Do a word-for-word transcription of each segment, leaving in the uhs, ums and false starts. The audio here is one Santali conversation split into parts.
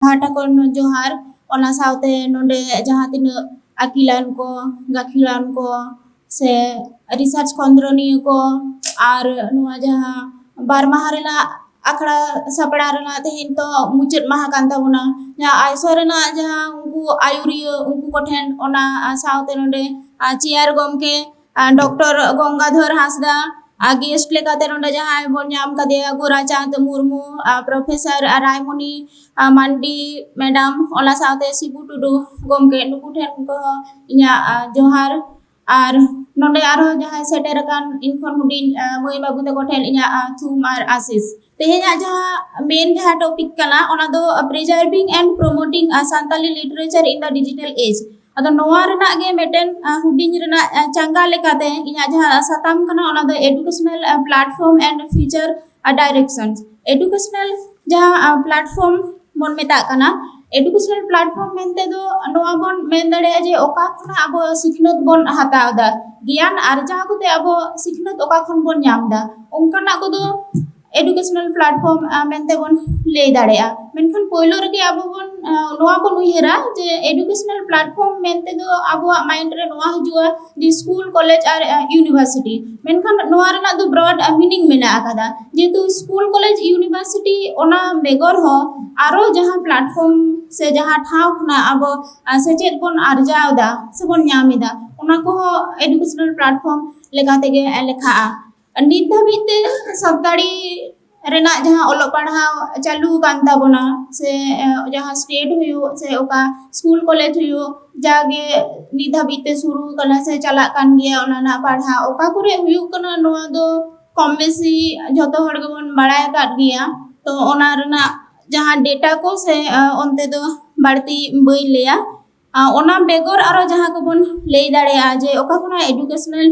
ᱯᱟᱦᱴᱟ ᱠᱷᱚᱱ ᱡᱚᱦᱟᱨ᱾ ᱚᱱᱟ ᱥᱟᱶᱛᱮ ᱱᱚᱰᱮ ᱡᱟᱦᱟᱸ ᱛᱤᱱᱟᱹᱜ ᱟᱹᱠᱤᱞᱟᱱ ᱠᱚ, ᱜᱟᱹᱠᱷᱩᱲᱟᱱ ᱠᱚ, ᱥᱮ ᱨᱤᱥᱟᱨᱪ ᱠᱷᱚᱸᱫᱽᱨᱚᱱᱤᱭᱟᱹ ᱠᱚ, ᱟᱨ ᱱᱚᱣᱟ ᱡᱟᱦᱟᱸ ᱵᱟᱨ ᱢᱟᱦᱟ ᱨᱮᱱᱟᱜ ᱟᱠᱷᱲᱟ ᱥᱟᱯᱲᱟᱣ ᱨᱮᱱᱟᱜ ᱛᱮᱦᱮᱧ ᱛᱚ ᱢᱩᱪᱟᱹᱫ ᱢᱟᱦᱟ ᱠᱟᱱ ᱛᱟᱵᱚᱱᱟ, ᱡᱟᱦᱟᱸ ᱟᱭᱥᱚ ᱨᱮᱱᱟᱜ ᱡᱟᱦᱟᱸ ᱩᱱᱠᱩ ᱟᱹᱭᱩᱨᱤᱭᱟᱹ, ᱩᱱᱠᱩ ᱠᱚᱴᱷᱮᱱ, ᱚᱱᱟ ᱥᱟᱶᱛᱮ ᱱᱚᱰᱮ ᱪᱮᱭᱟᱨ ᱜᱚᱢᱠᱮ ᱰᱚᱠᱴᱚᱨ ᱜᱚᱝᱜᱟᱫᱷᱚᱨ ᱦᱟᱸᱥᱫᱟ, ᱟᱨ ᱜᱮᱥᱴ ᱞᱮᱠᱟᱛᱮ ᱱᱚᱰᱮ ᱡᱟᱦᱟᱸᱭ ᱵᱚᱱ ᱧᱟᱢ ᱠᱟᱫᱮᱭᱟ ᱜᱳᱨᱟᱪᱟᱸᱫᱽ ᱢᱩᱨᱢᱩ, ᱯᱨᱚᱯᱷᱮᱥᱚᱨ ᱨᱟᱭᱢᱚᱱᱤ ᱢᱟᱱᱰᱤ ᱢᱮᱰᱟᱢ, ᱚᱱᱟ ᱥᱟᱶᱛᱮ ᱥᱤᱵᱩ ᱴᱩᱰᱩ ᱜᱚᱢᱠᱮ, ᱱᱩᱠᱩ ᱴᱷᱮᱱ ᱠᱚᱦᱚᱸ ᱤᱧᱟᱹᱜ ᱡᱚᱦᱟᱨ᱾ ᱟᱨ ᱱᱚᱰᱮ ᱟᱨᱦᱚᱸ ᱡᱟᱦᱟᱸᱭ ᱥᱮᱴᱮᱨ ᱟᱠᱟᱱ ᱤᱧ ᱠᱷᱚᱱ ᱦᱩᱰᱤᱧ ᱢᱟᱹᱭ ᱵᱟᱹᱵᱩ ᱛᱟᱠᱚ ᱴᱷᱮᱱ ᱤᱧᱟᱹᱜ ᱛᱷᱩᱢ ᱟᱨ ᱟᱥᱤᱥ᱾ ᱛᱮᱦᱮᱧᱟᱜ ᱡᱟᱦᱟᱸ ᱢᱮᱱ ᱡᱟᱦᱟᱸ ᱴᱚᱯᱤᱠ ᱠᱟᱱᱟ, ᱚᱱᱟ ᱫᱚ Preserving and Promoting Santali Literature in the Digital Age᱾ ᱟᱫᱚ ᱱᱚᱣᱟ ᱨᱮᱱᱟᱜ ᱜᱮ ᱢᱤᱫᱴᱮᱱ ᱦᱩᱰᱤᱧ ᱨᱮᱱᱟᱜ ᱪᱟᱸᱜᱟ ᱞᱮᱠᱟᱛᱮ ᱤᱧᱟᱹᱜ ᱡᱟᱦᱟᱸ ᱥᱟᱛᱟᱢ ᱠᱟᱱᱟ, ᱚᱱᱟ ᱫᱚ Educational Platform and Future Directions᱾ Educational ᱡᱟᱦᱟᱸ ᱯᱞᱟᱴᱯᱷᱚᱨᱢ ᱵᱚᱱ ᱢᱮᱛᱟᱜ ᱠᱟᱱᱟ, educational platform ᱢᱮᱱᱛᱮ ᱫᱚ ᱱᱚᱣᱟ ᱵᱚᱱ ᱢᱮᱱ ᱫᱟᱲᱮᱭᱟᱜᱼᱟ ᱡᱮ ᱚᱠᱟ ᱠᱷᱚᱱᱟᱜ ᱟᱵᱚ ᱥᱤᱠᱷᱱᱟᱹᱛ ᱵᱚᱱ ᱦᱟᱛᱟᱣ ᱮᱫᱟ, ᱜᱮᱭᱟᱱ ᱟᱨᱡᱟᱣ ᱠᱟᱛᱮ ᱟᱵᱚ ᱥᱤᱠᱷᱱᱟᱹᱛ ᱚᱠᱟ ᱠᱷᱚᱱ ᱵᱚᱱ ᱧᱟᱢ ᱮᱫᱟ, ᱚᱱᱠᱟᱱᱟᱜ ᱠᱚᱫᱚ educational platform ᱢᱮᱱᱛᱮ ᱵᱚᱱ ᱞᱟᱹᱭ ᱫᱟᱲᱮᱭᱟᱜᱼᱟ᱾ ᱢᱮᱱᱠᱷᱟᱱ ᱯᱳᱭᱞᱳ ᱨᱮᱜᱮ ᱟᱵᱚ ᱵᱚᱱ ᱱᱚᱣᱟ ᱵᱚᱱ ᱩᱭᱦᱟᱹᱨᱟ ᱡᱮ educational platform ᱢᱮᱱᱛᱮ ᱫᱚ ᱟᱵᱚᱣᱟᱜ mind ᱨᱮ ᱱᱚᱣᱟ ᱦᱤᱡᱩᱜᱼᱟ ᱡᱮ ᱥᱠᱩᱞ, ᱠᱚᱞᱮᱡᱽ ᱟᱨ university᱾ ᱢᱮᱱᱠᱷᱟᱱ ᱱᱚᱣᱟ ᱨᱮᱱᱟᱜ ᱫᱚ broad meaning ᱢᱮᱱᱟᱜ ᱟᱠᱟᱫᱟ, ᱡᱮᱦᱮᱛᱩ ᱥᱠᱩᱞ, ᱠᱚᱞᱮᱡᱽ, university ᱚᱱᱟ ᱵᱮᱜᱚᱨ ᱦᱚᱸ ᱟᱨᱚ ᱡᱟᱦᱟᱸ platform ᱥᱮ ᱡᱟᱦᱟᱸ ᱴᱷᱟᱶ ᱠᱷᱚᱱᱟᱜ ᱟᱵᱚ ᱥᱮᱪᱮᱫ ᱵᱚᱱ ᱟᱨᱡᱟᱣ ᱮᱫᱟ ᱥᱮᱵᱚᱱ ᱧᱟᱢ ᱮᱫᱟ, ᱚᱱᱟ ᱠᱚᱦᱚᱸ educational platform ᱞᱮᱠᱟ ᱛᱮᱜᱮ ᱞᱮᱠᱷᱟᱜᱼᱟ᱾ ᱱᱤᱛ ᱫᱷᱟᱹᱵᱤᱡ ᱛᱮ ᱥᱟᱱᱛᱟᱲᱤ ᱨᱮᱱᱟᱜ ᱡᱟᱦᱟᱸ ᱚᱞᱚᱜ ᱯᱟᱲᱦᱟᱣ ᱪᱟᱹᱞᱩ ᱟᱠᱟᱱ ᱛᱟᱵᱚᱱᱟ, ᱥᱮ ᱡᱟᱦᱟᱸ state ᱦᱩᱭᱩᱜ ᱥᱮ ᱚᱠᱟ ᱥᱠᱩᱞ, ᱠᱚᱞᱮᱡᱽ ᱦᱩᱭᱩᱜ, ᱡᱟᱜᱮ ᱱᱤᱛ ᱫᱷᱟᱹᱵᱤᱡ ᱛᱮ ᱥᱩᱨᱩ ᱟᱠᱟᱱᱟ ᱥᱮ ᱪᱟᱞᱟᱜ ᱠᱟᱱ ᱜᱮᱭᱟ ᱚᱱᱟ ᱨᱮᱱᱟᱜ ᱯᱟᱲᱦᱟᱣ, ᱚᱠᱟ ᱠᱚᱨᱮ ᱦᱩᱭᱩᱜ ᱠᱟᱱᱟ, ᱱᱚᱣᱟ ᱫᱚ ᱠᱚᱢ ᱵᱮᱥᱤ ᱡᱷᱚᱛᱚ ᱦᱚᱲ ᱜᱮᱵᱚᱱ ᱵᱟᱲᱟᱭ ᱟᱠᱟᱫ ᱜᱮᱭᱟ᱾ ᱛᱚ ᱚᱱᱟ ᱨᱮᱱᱟᱜ ᱡᱟᱦᱟᱸ data ᱠᱚ ᱥᱮ ᱚᱱᱛᱮ ᱫᱚ ᱵᱟᱹᱲᱛᱤ ᱵᱟᱹᱧ ᱞᱟᱹᱭᱟ᱾ ᱚᱱᱟ ᱵᱮᱜᱚᱨ ᱟᱨᱚ ᱡᱟᱦᱟᱸ ᱠᱚᱵᱚᱱ ᱞᱟᱹᱭ ᱫᱟᱲᱮᱭᱟᱜᱼᱟ ᱡᱮ ᱚᱠᱟ ᱠᱷᱚᱱᱟᱜ educational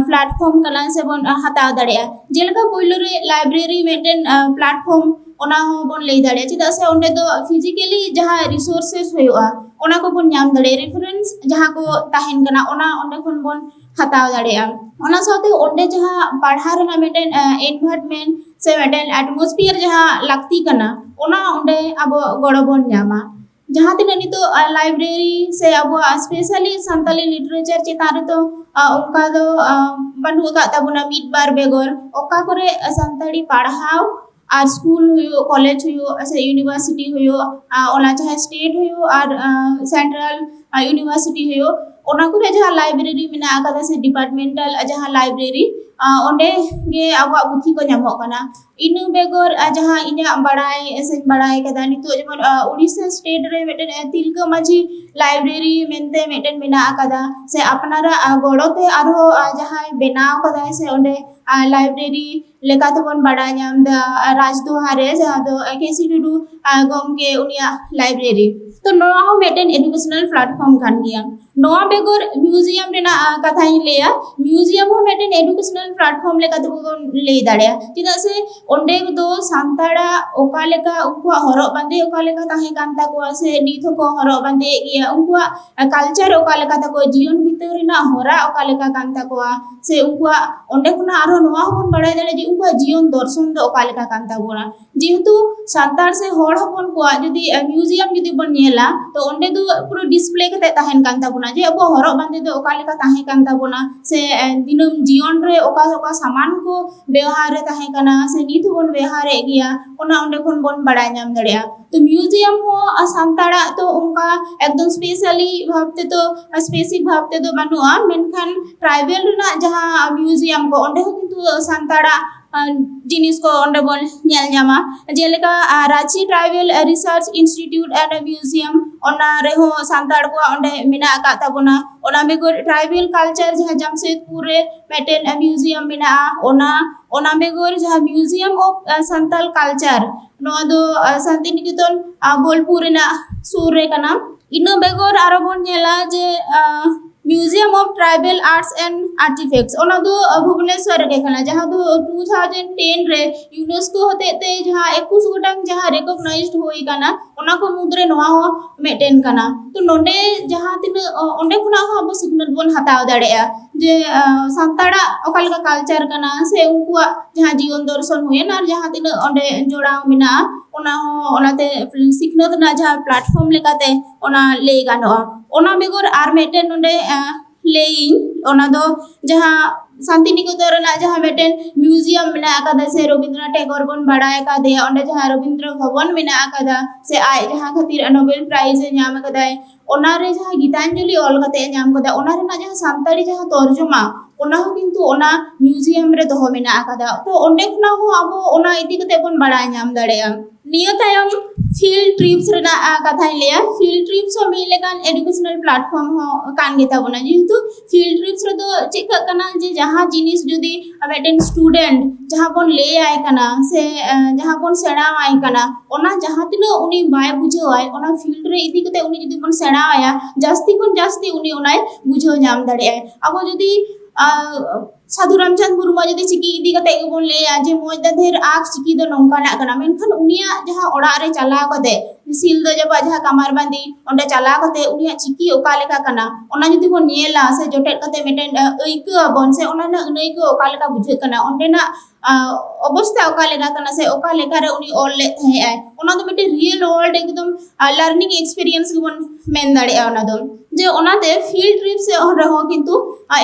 platform ᱠᱟᱱᱟ ᱥᱮᱵᱚᱱ ᱦᱟᱛᱟᱣ ᱫᱟᱲᱮᱭᱟᱜᱼᱟ, ᱡᱮᱞᱮᱠᱟ ᱯᱳᱭᱞᱳ ᱨᱮ library ᱢᱤᱫᱴᱮᱱ platform, ᱚᱱᱟ ᱦᱚᱸᱵᱚᱱ ᱞᱟᱹᱭ ᱫᱟᱲᱮᱭᱟᱜᱼᱟ, ᱪᱮᱫᱟᱜ ᱥᱮ ᱚᱸᱰᱮ ᱫᱚ physically ᱡᱟᱦᱟᱸ resources ᱦᱩᱭᱩᱜᱼᱟ, ᱚᱱᱟ ᱠᱚᱵᱚᱱ ᱧᱟᱢ ᱫᱟᱲᱮᱭᱟᱜᱼᱟ, reference ᱡᱟᱦᱟᱸ ᱠᱚ ᱛᱟᱦᱮᱱ ᱠᱟᱱᱟ, ᱚᱱᱟ ᱚᱸᱰᱮ ᱠᱷᱚᱱ ᱵᱚᱱ ᱦᱟᱛᱟᱣ ᱫᱟᱲᱮᱭᱟᱜᱼᱟ᱾ ᱚᱱᱟ ᱥᱟᱶᱛᱮ ᱚᱸᱰᱮ ᱡᱟᱦᱟᱸ ᱯᱟᱲᱦᱟᱣ ᱨᱮᱱᱟᱜ ᱢᱤᱫᱴᱮᱱ environment ᱥᱮ ᱢᱤᱫᱴᱮᱱ atmosphere ᱡᱟᱦᱟᱸ ᱞᱟᱹᱠᱛᱤ ᱠᱟᱱᱟ, ᱚᱱᱟ ᱚᱸᱰᱮ ᱟᱵᱚ ᱜᱚᱲᱚ ᱵᱚᱱ ᱧᱟᱢᱟ᱾ ᱡᱟᱦᱟᱸ ᱛᱤᱱᱟᱹᱜ ᱱᱤᱛᱚᱜ ᱞᱟᱭᱵᱨᱮᱨᱤ ᱥᱮ ᱟᱵᱚᱣᱟᱜ specially ᱥᱟᱱᱛᱟᱞᱤ literature ᱪᱮᱛᱟᱱ ᱨᱮᱫᱚ ᱚᱱᱠᱟ ᱫᱚ ᱵᱟᱹᱱᱩᱜ ᱟᱠᱟᱫ ᱛᱟᱵᱚᱱᱟ ᱢᱤᱫ ᱵᱟᱨ ᱵᱮᱜᱚᱨ᱾ ᱚᱠᱟ ᱠᱚᱨᱮ ᱥᱟᱱᱛᱟᱲᱤ ᱯᱟᱲᱦᱟᱣ ᱟᱨ ᱥᱠᱩᱞ ᱦᱩᱭᱩᱜ, ᱠᱚᱞᱮᱡᱽ ᱦᱩᱭᱩᱜ ᱥᱮ ᱤᱭᱩᱱᱤᱵᱷᱟᱨᱥᱤᱴᱤ ᱦᱩᱭᱩᱜ, ᱚᱱᱟ ᱡᱟᱦᱟᱸ ᱥᱴᱮᱴ ᱦᱩᱭᱩᱜ ᱟᱨ ᱥᱮᱱᱴᱨᱟᱞ ᱤᱭᱩᱱᱤᱵᱷᱟᱨᱥᱤᱴᱤ ᱦᱩᱭᱩᱜ, ᱚᱱᱟ ᱠᱚᱨᱮ ᱡᱟᱦᱟᱸ ᱞᱟᱭᱵᱨᱮᱨᱤ ᱢᱮᱱᱟᱜ ᱟᱠᱟᱫᱟ ᱥᱮ ᱰᱤᱯᱟᱨᱴᱢᱮᱱᱴᱟᱞ ᱡᱟᱦᱟᱸ ᱞᱟᱭᱵᱨᱮᱨᱤ, ᱚᱸᱰᱮ ᱜᱮ ᱟᱵᱚᱣᱟᱜ ᱯᱩᱛᱷᱤ ᱠᱚ ᱧᱟᱢᱚᱜ ᱠᱟᱱᱟ᱾ ᱤᱱᱟᱹ ᱵᱮᱜᱚᱨ ᱡᱟᱦᱟᱸ ᱤᱧᱟᱹᱜ ᱵᱟᱲᱟᱭ ᱥᱮᱧ ᱵᱟᱲᱟᱭ ᱠᱟᱫᱟ, ᱱᱤᱛᱚᱜ ᱡᱮᱢᱚᱱ ᱩᱲᱤᱥᱥᱟ ᱥᱴᱮᱴ ᱨᱮ ᱢᱤᱫᱴᱮᱱ ᱛᱤᱞᱠᱟᱹ ᱢᱟᱹᱡᱷᱤ ᱞᱟᱭᱵᱨᱮᱨᱤ ᱢᱮᱱᱛᱮ ᱢᱤᱫᱴᱮᱱ ᱢᱮᱱᱟᱜ ᱟᱠᱟᱫᱟ, ᱥᱮ ᱟᱯᱱᱟᱨᱟᱜ ᱜᱚᱲᱚ ᱛᱮ ᱟᱨᱦᱚᱸ ᱡᱟᱦᱟᱸᱭ ᱵᱮᱱᱟᱣ ᱠᱟᱫᱟᱭ ᱥᱮ ᱚᱸᱰᱮ ᱞᱟᱭᱵᱨᱮᱨᱤ ᱞᱮᱠᱟ ᱛᱮᱵᱚᱱ ᱵᱟᱲᱟᱭ ᱧᱟᱢ ᱮᱫᱟ ᱨᱟᱡᱽᱫᱩᱣᱟᱨ ᱨᱮ, ᱡᱟᱦᱟᱸ ᱫᱚ ᱠᱮ ᱥᱤ ᱴᱩᱰᱩ ᱜᱚᱢᱠᱮ ᱩᱱᱤᱭᱟᱜ ᱞᱟᱭᱵᱨᱮᱨᱤ᱾ ᱛᱚ ᱱᱚᱣᱟ ᱦᱚᱸ ᱢᱤᱫᱴᱮᱱ educational platform ᱠᱟᱱ ᱜᱮᱭᱟ᱾ ᱱᱚᱣᱟ ᱵᱮᱜᱚᱨ ᱢᱤᱭᱩᱡᱤᱭᱟᱢ ᱨᱮᱱᱟᱜ ᱠᱟᱛᱷᱟᱧ ᱞᱟᱹᱭᱟ, ᱢᱤᱭᱩᱡᱤᱭᱟᱢ ᱦᱚᱸ ᱢᱤᱫᱴᱮᱱ educational platform ᱞᱮᱠᱟ ᱛᱮᱵᱚᱱ ᱞᱟᱹᱭ ᱫᱟᱲᱮᱭᱟᱜᱼᱟ᱾ ᱪᱮᱫᱟᱜ ᱥᱮ ᱚᱸᱰᱮ ᱫᱚ ᱥᱟᱱᱛᱟᱲᱟᱜ ᱚᱠᱟ ᱞᱮᱠᱟ ᱩᱱᱠᱩᱣᱟᱜ ᱦᱚᱨᱚᱜ ᱵᱟᱸᱫᱮ ᱚᱠᱟ ᱞᱮᱠᱟ ᱛᱟᱦᱮᱸ ᱠᱟᱱ ᱛᱟᱠᱚᱣᱟ ᱥᱮ ᱱᱤᱛ ᱦᱚᱸᱠᱚ ᱦᱚᱨᱚᱜ ᱵᱟᱸᱫᱮᱭᱮᱫ ᱜᱮᱭᱟ, ᱩᱱᱠᱩᱣᱟᱜ culture ᱚᱠᱟ ᱞᱮᱠᱟ ᱛᱟᱠᱚ, ᱡᱤᱭᱚᱱ ᱵᱤᱛᱟᱹᱣ ᱨᱮᱱᱟᱜ ᱦᱚᱨᱟ ᱚᱠᱟ ᱞᱮᱠᱟ ᱠᱟᱱ ᱛᱟᱠᱚᱣᱟ, ᱥᱮ ᱩᱱᱠᱩᱣᱟᱜ ᱚᱸᱰᱮ ᱠᱷᱚᱱᱟᱜ ᱟᱨᱦᱚᱸ ᱱᱚᱣᱟ ᱦᱚᱸᱵᱚᱱ ᱵᱟᱲᱟᱭ ᱫᱟᱲᱮᱭᱟᱜᱼᱟ ᱡᱮ ᱩᱱᱠᱩᱣᱟᱜ ᱡᱤᱭᱚᱱ ᱫᱚᱨᱥᱚᱱ ᱫᱚ ᱚᱠᱟ ᱞᱮᱠᱟ ᱠᱟᱱ ᱛᱟᱵᱚᱱᱟ᱾ ᱡᱮᱦᱮᱛᱩ ᱥᱟᱱᱛᱟᱲ ᱥᱮ ᱦᱚᱲ ᱦᱚᱯᱚᱱ ᱠᱚᱣᱟᱜ ᱡᱩᱫᱤ ᱢᱤᱭᱩᱡᱤᱭᱟᱢ ᱡᱩᱫᱤ ᱵᱚᱱ ᱧᱮᱞᱟ, ᱛᱚ ᱚᱸᱰᱮ ᱫᱚ ᱯᱩᱨᱟᱹ display ᱠᱟᱛᱮ ᱛᱟᱦᱮᱱ ᱠᱟᱱ ᱛᱟᱵᱚᱱᱟ ᱡᱮ ᱟᱵᱚ ᱦᱚᱨᱚᱜ ᱵᱟᱸᱫᱮ ᱫᱚ ᱚᱠᱟ ᱞᱮᱠᱟ ᱛᱟᱦᱮᱸ ᱠᱟᱱ ᱛᱟᱵᱚᱱᱟ, ᱥᱮ ᱫᱤᱱᱟᱹᱢ ᱡᱤᱭᱚᱱ ᱨᱮ ᱚᱠᱟ ᱚᱠᱟ ᱥᱟᱢᱟᱱ ᱠᱚ ᱵᱮᱣᱦᱟᱨ ᱨᱮ ᱛᱟᱦᱮᱸ ᱠᱟᱱᱟ ᱥᱮ ᱱᱤᱛ ᱦᱚᱸᱵᱚᱱ ᱵᱮᱣᱦᱟᱨᱮᱫ ᱜᱮᱭᱟ, ᱚᱱᱟ ᱚᱸᱰᱮ ᱠᱷᱚᱱ ᱵᱚᱱ ᱵᱟᱲᱟᱭ ᱧᱟᱢ ᱫᱟᱲᱮᱭᱟᱜᱼᱟ᱾ ᱛᱚ ᱢᱤᱭᱩᱡᱤᱭᱟᱢ ᱦᱚᱸ ᱥᱟᱱᱛᱟᱲᱟᱜ ᱛᱚ ᱚᱱᱠᱟ ᱮᱠᱫᱚᱢ specially ᱵᱷᱟᱵ ᱛᱮᱫᱚ, specific ᱵᱷᱟᱵ ᱛᱮᱫᱚ ᱵᱟᱹᱱᱩᱜᱼᱟ, ᱢᱮᱱᱠᱷᱟᱱ tribal ᱨᱮᱱᱟᱜ ᱡᱟᱦᱟᱸ ᱢᱤᱭᱩᱡᱤᱭᱟᱢ ᱠᱚ, ᱚᱸᱰᱮ ᱦᱚᱸ ᱠᱤᱱᱛᱩ ᱥᱟᱱᱛᱟᱲᱟᱜ ᱡᱤᱱᱤᱥ ᱠᱚ ᱚᱸᱰᱮ ᱵᱚᱱ ᱧᱮᱞ ᱧᱟᱢᱟ᱾ ᱡᱮᱞᱮᱠᱟ Ranchi Tribal Research Institute and Museum, ᱚᱱᱟ ᱨᱮᱦᱚᱸ ᱥᱟᱱᱛᱟᱲ ᱠᱚᱣᱟᱜ ᱚᱸᱰᱮ ᱢᱮᱱᱟᱜ ᱟᱠᱟᱫ ᱛᱟᱵᱚᱱᱟ᱾ ᱚᱱᱟ ᱵᱮᱜᱚᱨ tribal culture ᱡᱟᱦᱟᱸ ᱡᱟᱢᱥᱮᱫᱽᱯᱩᱨ ᱨᱮ ᱢᱤᱫᱴᱮᱱ ᱢᱤᱭᱩᱡᱤᱭᱟᱢ ᱢᱮᱱᱟᱜᱼᱟ, ᱚᱱᱟ ᱚᱱᱟ ᱵᱮᱜᱚᱨ ᱡᱟᱦᱟᱸ Museum of Santal Culture, ᱱᱚᱣᱟ ᱫᱚ ᱥᱟᱱᱛᱤᱱᱤᱠᱮᱛᱚᱱ ᱵᱳᱞᱯᱩᱨ ᱨᱮᱱᱟᱜ ᱥᱩᱨ ᱨᱮ ᱠᱟᱱᱟ᱾ ᱤᱱᱟᱹ ᱵᱮᱜᱚᱨ ᱟᱨᱚ ᱵᱚᱱ ᱧᱮᱞᱟ ᱡᱮ Museum of Tribal Arts and Artifacts, ᱚᱱᱟ ᱫᱚ ᱵᱷᱩᱵᱽᱱᱮᱥᱣᱚᱨ ᱨᱮᱜᱮ ᱠᱟᱱᱟ, ᱡᱟᱦᱟᱸ ᱫᱚ two thousand ten ᱨᱮ UNESCO ᱦᱚᱛᱮᱡ ᱛᱮ ᱡᱟᱦᱟᱸ ᱮᱠᱩᱥ ᱜᱚᱴᱟᱝ ᱡᱟᱦᱟᱸ recognized ᱦᱩᱭ ᱠᱟᱱᱟ, ᱚᱱᱟ ᱠᱚ ᱢᱩᱫᱽᱨᱮ ᱱᱚᱣᱟ ᱦᱚᱸ ᱢᱤᱫᱴᱮᱱ ᱠᱟᱱᱟ᱾ ᱛᱚ ᱱᱚᱰᱮ ᱡᱟᱦᱟᱸ ᱛᱤᱱᱟᱹᱜ ᱚᱸᱰᱮ ᱠᱷᱚᱱᱟᱜ ᱦᱚᱸ ᱟᱵᱚ ᱥᱤᱠᱷᱱᱟᱹᱛ ᱵᱚᱱ ᱦᱟᱛᱟᱣ ᱫᱟᱲᱮᱭᱟᱜᱼᱟ ᱡᱮ ᱥᱟᱱᱛᱟᱲᱟᱜ ᱚᱠᱟ ᱞᱮᱠᱟ culture ᱠᱟᱱᱟ ᱥᱮ ᱩᱱᱠᱩᱣᱟᱜ ᱡᱟᱦᱟᱸ ᱡᱤᱭᱚᱱ ᱫᱚᱨᱥᱚᱱ ᱦᱩᱭᱮᱱ ᱟᱨ ᱡᱟᱦᱟᱸ ᱛᱤᱱᱟᱹᱜ ᱚᱸᱰᱮ ᱡᱚᱲᱟᱣ ᱢᱮᱱᱟᱜᱼᱟ, ᱚᱱᱟ ᱦᱚᱸ ᱚᱱᱟᱛᱮ ᱥᱤᱠᱷᱱᱟᱹᱛ ᱨᱮᱱᱟᱜ ᱡᱟᱦᱟᱸ platform ᱞᱮᱠᱟᱛᱮ ᱚᱱᱟ ᱞᱟᱹᱭ ᱜᱟᱱᱚᱜᱼᱟ᱾ ᱚᱱᱟ ᱵᱮᱜᱚᱨ ᱟᱨ ᱢᱤᱫᱴᱮᱱ ᱱᱚᱰᱮ ᱞᱟᱹᱭᱟᱹᱧ, ᱚᱱᱟ ᱫᱚ ᱡᱟᱦᱟᱸ ᱥᱟᱱᱛᱤᱱᱤᱠᱮᱛᱚᱱ ᱨᱮᱱᱟᱜ ᱡᱟᱦᱟᱸ ᱢᱤᱫᱴᱮᱱ museum ᱢᱮᱱᱟᱜ ᱟᱠᱟᱫᱟ, ᱥᱮ ᱨᱚᱵᱤᱱᱫᱨᱚᱱᱟᱛᱷ ᱴᱮᱜᱳᱨ ᱵᱚᱱ ᱵᱟᱲᱟᱭ ᱟᱠᱟᱫᱮᱭᱟ, ᱚᱸᱰᱮ ᱡᱟᱦᱟᱸ ᱨᱚᱵᱤᱱᱫᱨᱚ ᱵᱷᱚᱵᱚᱱ ᱢᱮᱱᱟᱜ ᱟᱠᱟᱫᱟ, ᱥᱮ ᱟᱡ ᱡᱟᱦᱟᱸ ᱠᱷᱟᱹᱛᱤᱨ Nobel Prize ᱮ ᱧᱟᱢ ᱟᱠᱟᱫᱟᱭ, ᱚᱱᱟᱨᱮ ᱡᱟᱦᱟᱸ ᱜᱤᱛᱟᱧᱡᱚᱞᱤ ᱚᱞ ᱠᱟᱛᱮ ᱮ ᱧᱟᱢ ᱟᱠᱟᱫᱟ, ᱚᱱᱟ ᱨᱮᱱᱟᱜ ᱡᱟᱦᱟᱸ ᱥᱟᱱᱛᱟᱲᱤ ᱡᱟᱦᱟᱸ ᱛᱚᱨᱡᱚᱢᱟ, ᱚᱱᱟ ᱦᱚᱸ ᱠᱤᱱᱛᱩ ᱚᱱᱟ museum ᱨᱮ ᱫᱚᱦᱚ ᱢᱮᱱᱟᱜ ᱟᱠᱟᱫᱟ᱾ ᱛᱚ ᱚᱸᱰᱮ ᱠᱷᱚᱱᱟᱜ ᱦᱚᱸ ᱟᱵᱚ ᱚᱱᱟ ᱤᱫᱤ ᱠᱟᱛᱮ ᱵᱚᱱ ᱵᱟᱲᱟᱭ ᱧᱟᱢ ᱫᱟᱲᱮᱭᱟᱜᱼᱟ᱾ ᱱᱤᱭᱟᱹ ᱛᱟᱭᱚᱢ field trips ᱨᱮᱱᱟᱜ ᱠᱟᱛᱷᱟᱧ ᱞᱟᱹᱭᱟ᱾ Field trips ᱦᱚᱸ ᱢᱤᱫ ᱞᱮᱠᱟᱱ educational platform ᱦᱚᱸ ᱠᱟᱱ ᱜᱮᱛᱟ ᱵᱚᱱᱟ᱾ ᱡᱮᱦᱮᱛᱩ field trips ᱨᱮᱫᱚ ᱪᱮᱫ ᱠᱟᱜ ᱠᱟᱱᱟ, ᱡᱮ ᱡᱟᱦᱟᱸ ᱡᱤᱱᱤᱥ ᱡᱩᱫᱤ ᱢᱤᱫᱴᱮᱱ student ᱡᱟᱦᱟᱸ ᱵᱚᱱ ᱞᱟᱹᱭᱟᱭ ᱠᱟᱱᱟ, ᱥᱮ ᱡᱟᱦᱟᱸ ᱵᱚᱱ ᱥᱮᱬᱟᱣᱟᱭ ᱠᱟᱱᱟ, ᱚᱱᱟ ᱡᱟᱦᱟᱸ ᱛᱤᱱᱟᱹᱜ ᱩᱱᱤ ᱵᱟᱭ ᱵᱩᱡᱷᱟᱹᱣᱟᱭ, ᱚᱱᱟ field ᱨᱮ ᱤᱫᱤ ᱠᱟᱛᱮ ᱩᱱᱤ ᱡᱩᱫᱤ ᱵᱚᱱ ᱥᱮᱬᱟᱣᱟᱭᱟ, ᱡᱟᱹᱥᱛᱤ ᱠᱷᱚᱱ ᱡᱟᱹᱥᱛᱤ ᱩᱱᱤ ᱚᱱᱟᱭ ᱵᱩᱡᱷᱟᱹᱣ ᱧᱟᱢ ᱫᱟᱲᱮᱭᱟᱜᱼᱟᱭ᱾ ᱟᱵᱚ ᱡᱩᱫᱤ ᱥᱟᱹᱫᱷᱩ ᱨᱟᱢᱪᱟᱸᱫᱽ ᱢᱩᱨᱢᱩᱣᱟᱜ ᱡᱩᱫᱤ ᱪᱤᱠᱤ ᱤᱫᱤ ᱠᱟᱛᱮ ᱜᱮᱵᱚᱱ ᱞᱟᱹᱭᱟ, ᱡᱮ ᱢᱚᱡᱽ ᱫᱟᱫᱷᱮᱨ ᱟᱸᱠ ᱪᱤᱠᱤ ᱫᱚ ᱱᱚᱝᱠᱟᱱᱟᱜ ᱠᱟᱱᱟ, ᱢᱮᱱᱠᱷᱟᱱ ᱩᱱᱤᱭᱟᱜ ᱡᱟᱦᱟᱸ ᱚᱲᱟᱜ ᱨᱮ ᱪᱟᱞᱟᱣ ᱠᱟᱛᱮ, ᱥᱤᱞᱫᱟᱹ ᱡᱟᱯᱟᱜ ᱡᱟᱦᱟᱸ ᱠᱟᱢᱟᱨ ᱵᱟᱸᱫᱤ, ᱚᱸᱰᱮ ᱪᱟᱞᱟᱣ ᱠᱟᱛᱮ ᱩᱱᱤᱭᱟᱜ ᱪᱤᱠᱤ ᱚᱠᱟ ᱞᱮᱠᱟ ᱠᱟᱱᱟ, ᱚᱱᱟ ᱡᱩᱫᱤ ᱵᱚᱱ ᱧᱮᱞᱟ ᱥᱮ ᱡᱚᱴᱮᱫ ᱠᱟᱛᱮ ᱢᱤᱫᱴᱮᱱ ᱟᱹᱭᱠᱟᱹᱣ ᱟᱵᱚᱱ, ᱥᱮ ᱚᱱᱟ ᱨᱮᱱᱟᱜ ᱟᱹᱱᱟᱹᱭᱠᱟᱹᱣ ᱚᱠᱟ ᱞᱮᱠᱟ ᱵᱩᱡᱷᱟᱹᱜ ᱠᱟᱱᱟ, ᱚᱸᱰᱮᱱᱟᱜ ᱚᱵᱚᱥᱛᱟ ᱚᱠᱟ ᱞᱮᱠᱟ ᱠᱟᱱᱟ, ᱥᱮ ᱚᱠᱟ ᱞᱮᱠᱟ ᱨᱮ ᱩᱱᱤ ᱚᱞ ᱞᱮᱫ ᱛᱟᱦᱮᱸᱜ ᱟᱭ, ᱚᱱᱟ ᱫᱚ ᱢᱤᱫᱴᱮᱱ real world ᱮᱠᱫᱚᱢ learning experience ᱜᱮᱵᱚᱱ ᱢᱮᱱ ᱫᱟᱲᱮᱭᱟᱜᱼᱟ᱾ ᱚᱱᱟ ᱫᱚ ᱡᱮ ᱚᱱᱟᱛᱮ field trips ᱨᱮᱦᱚᱸ ᱠᱤᱱᱛᱩ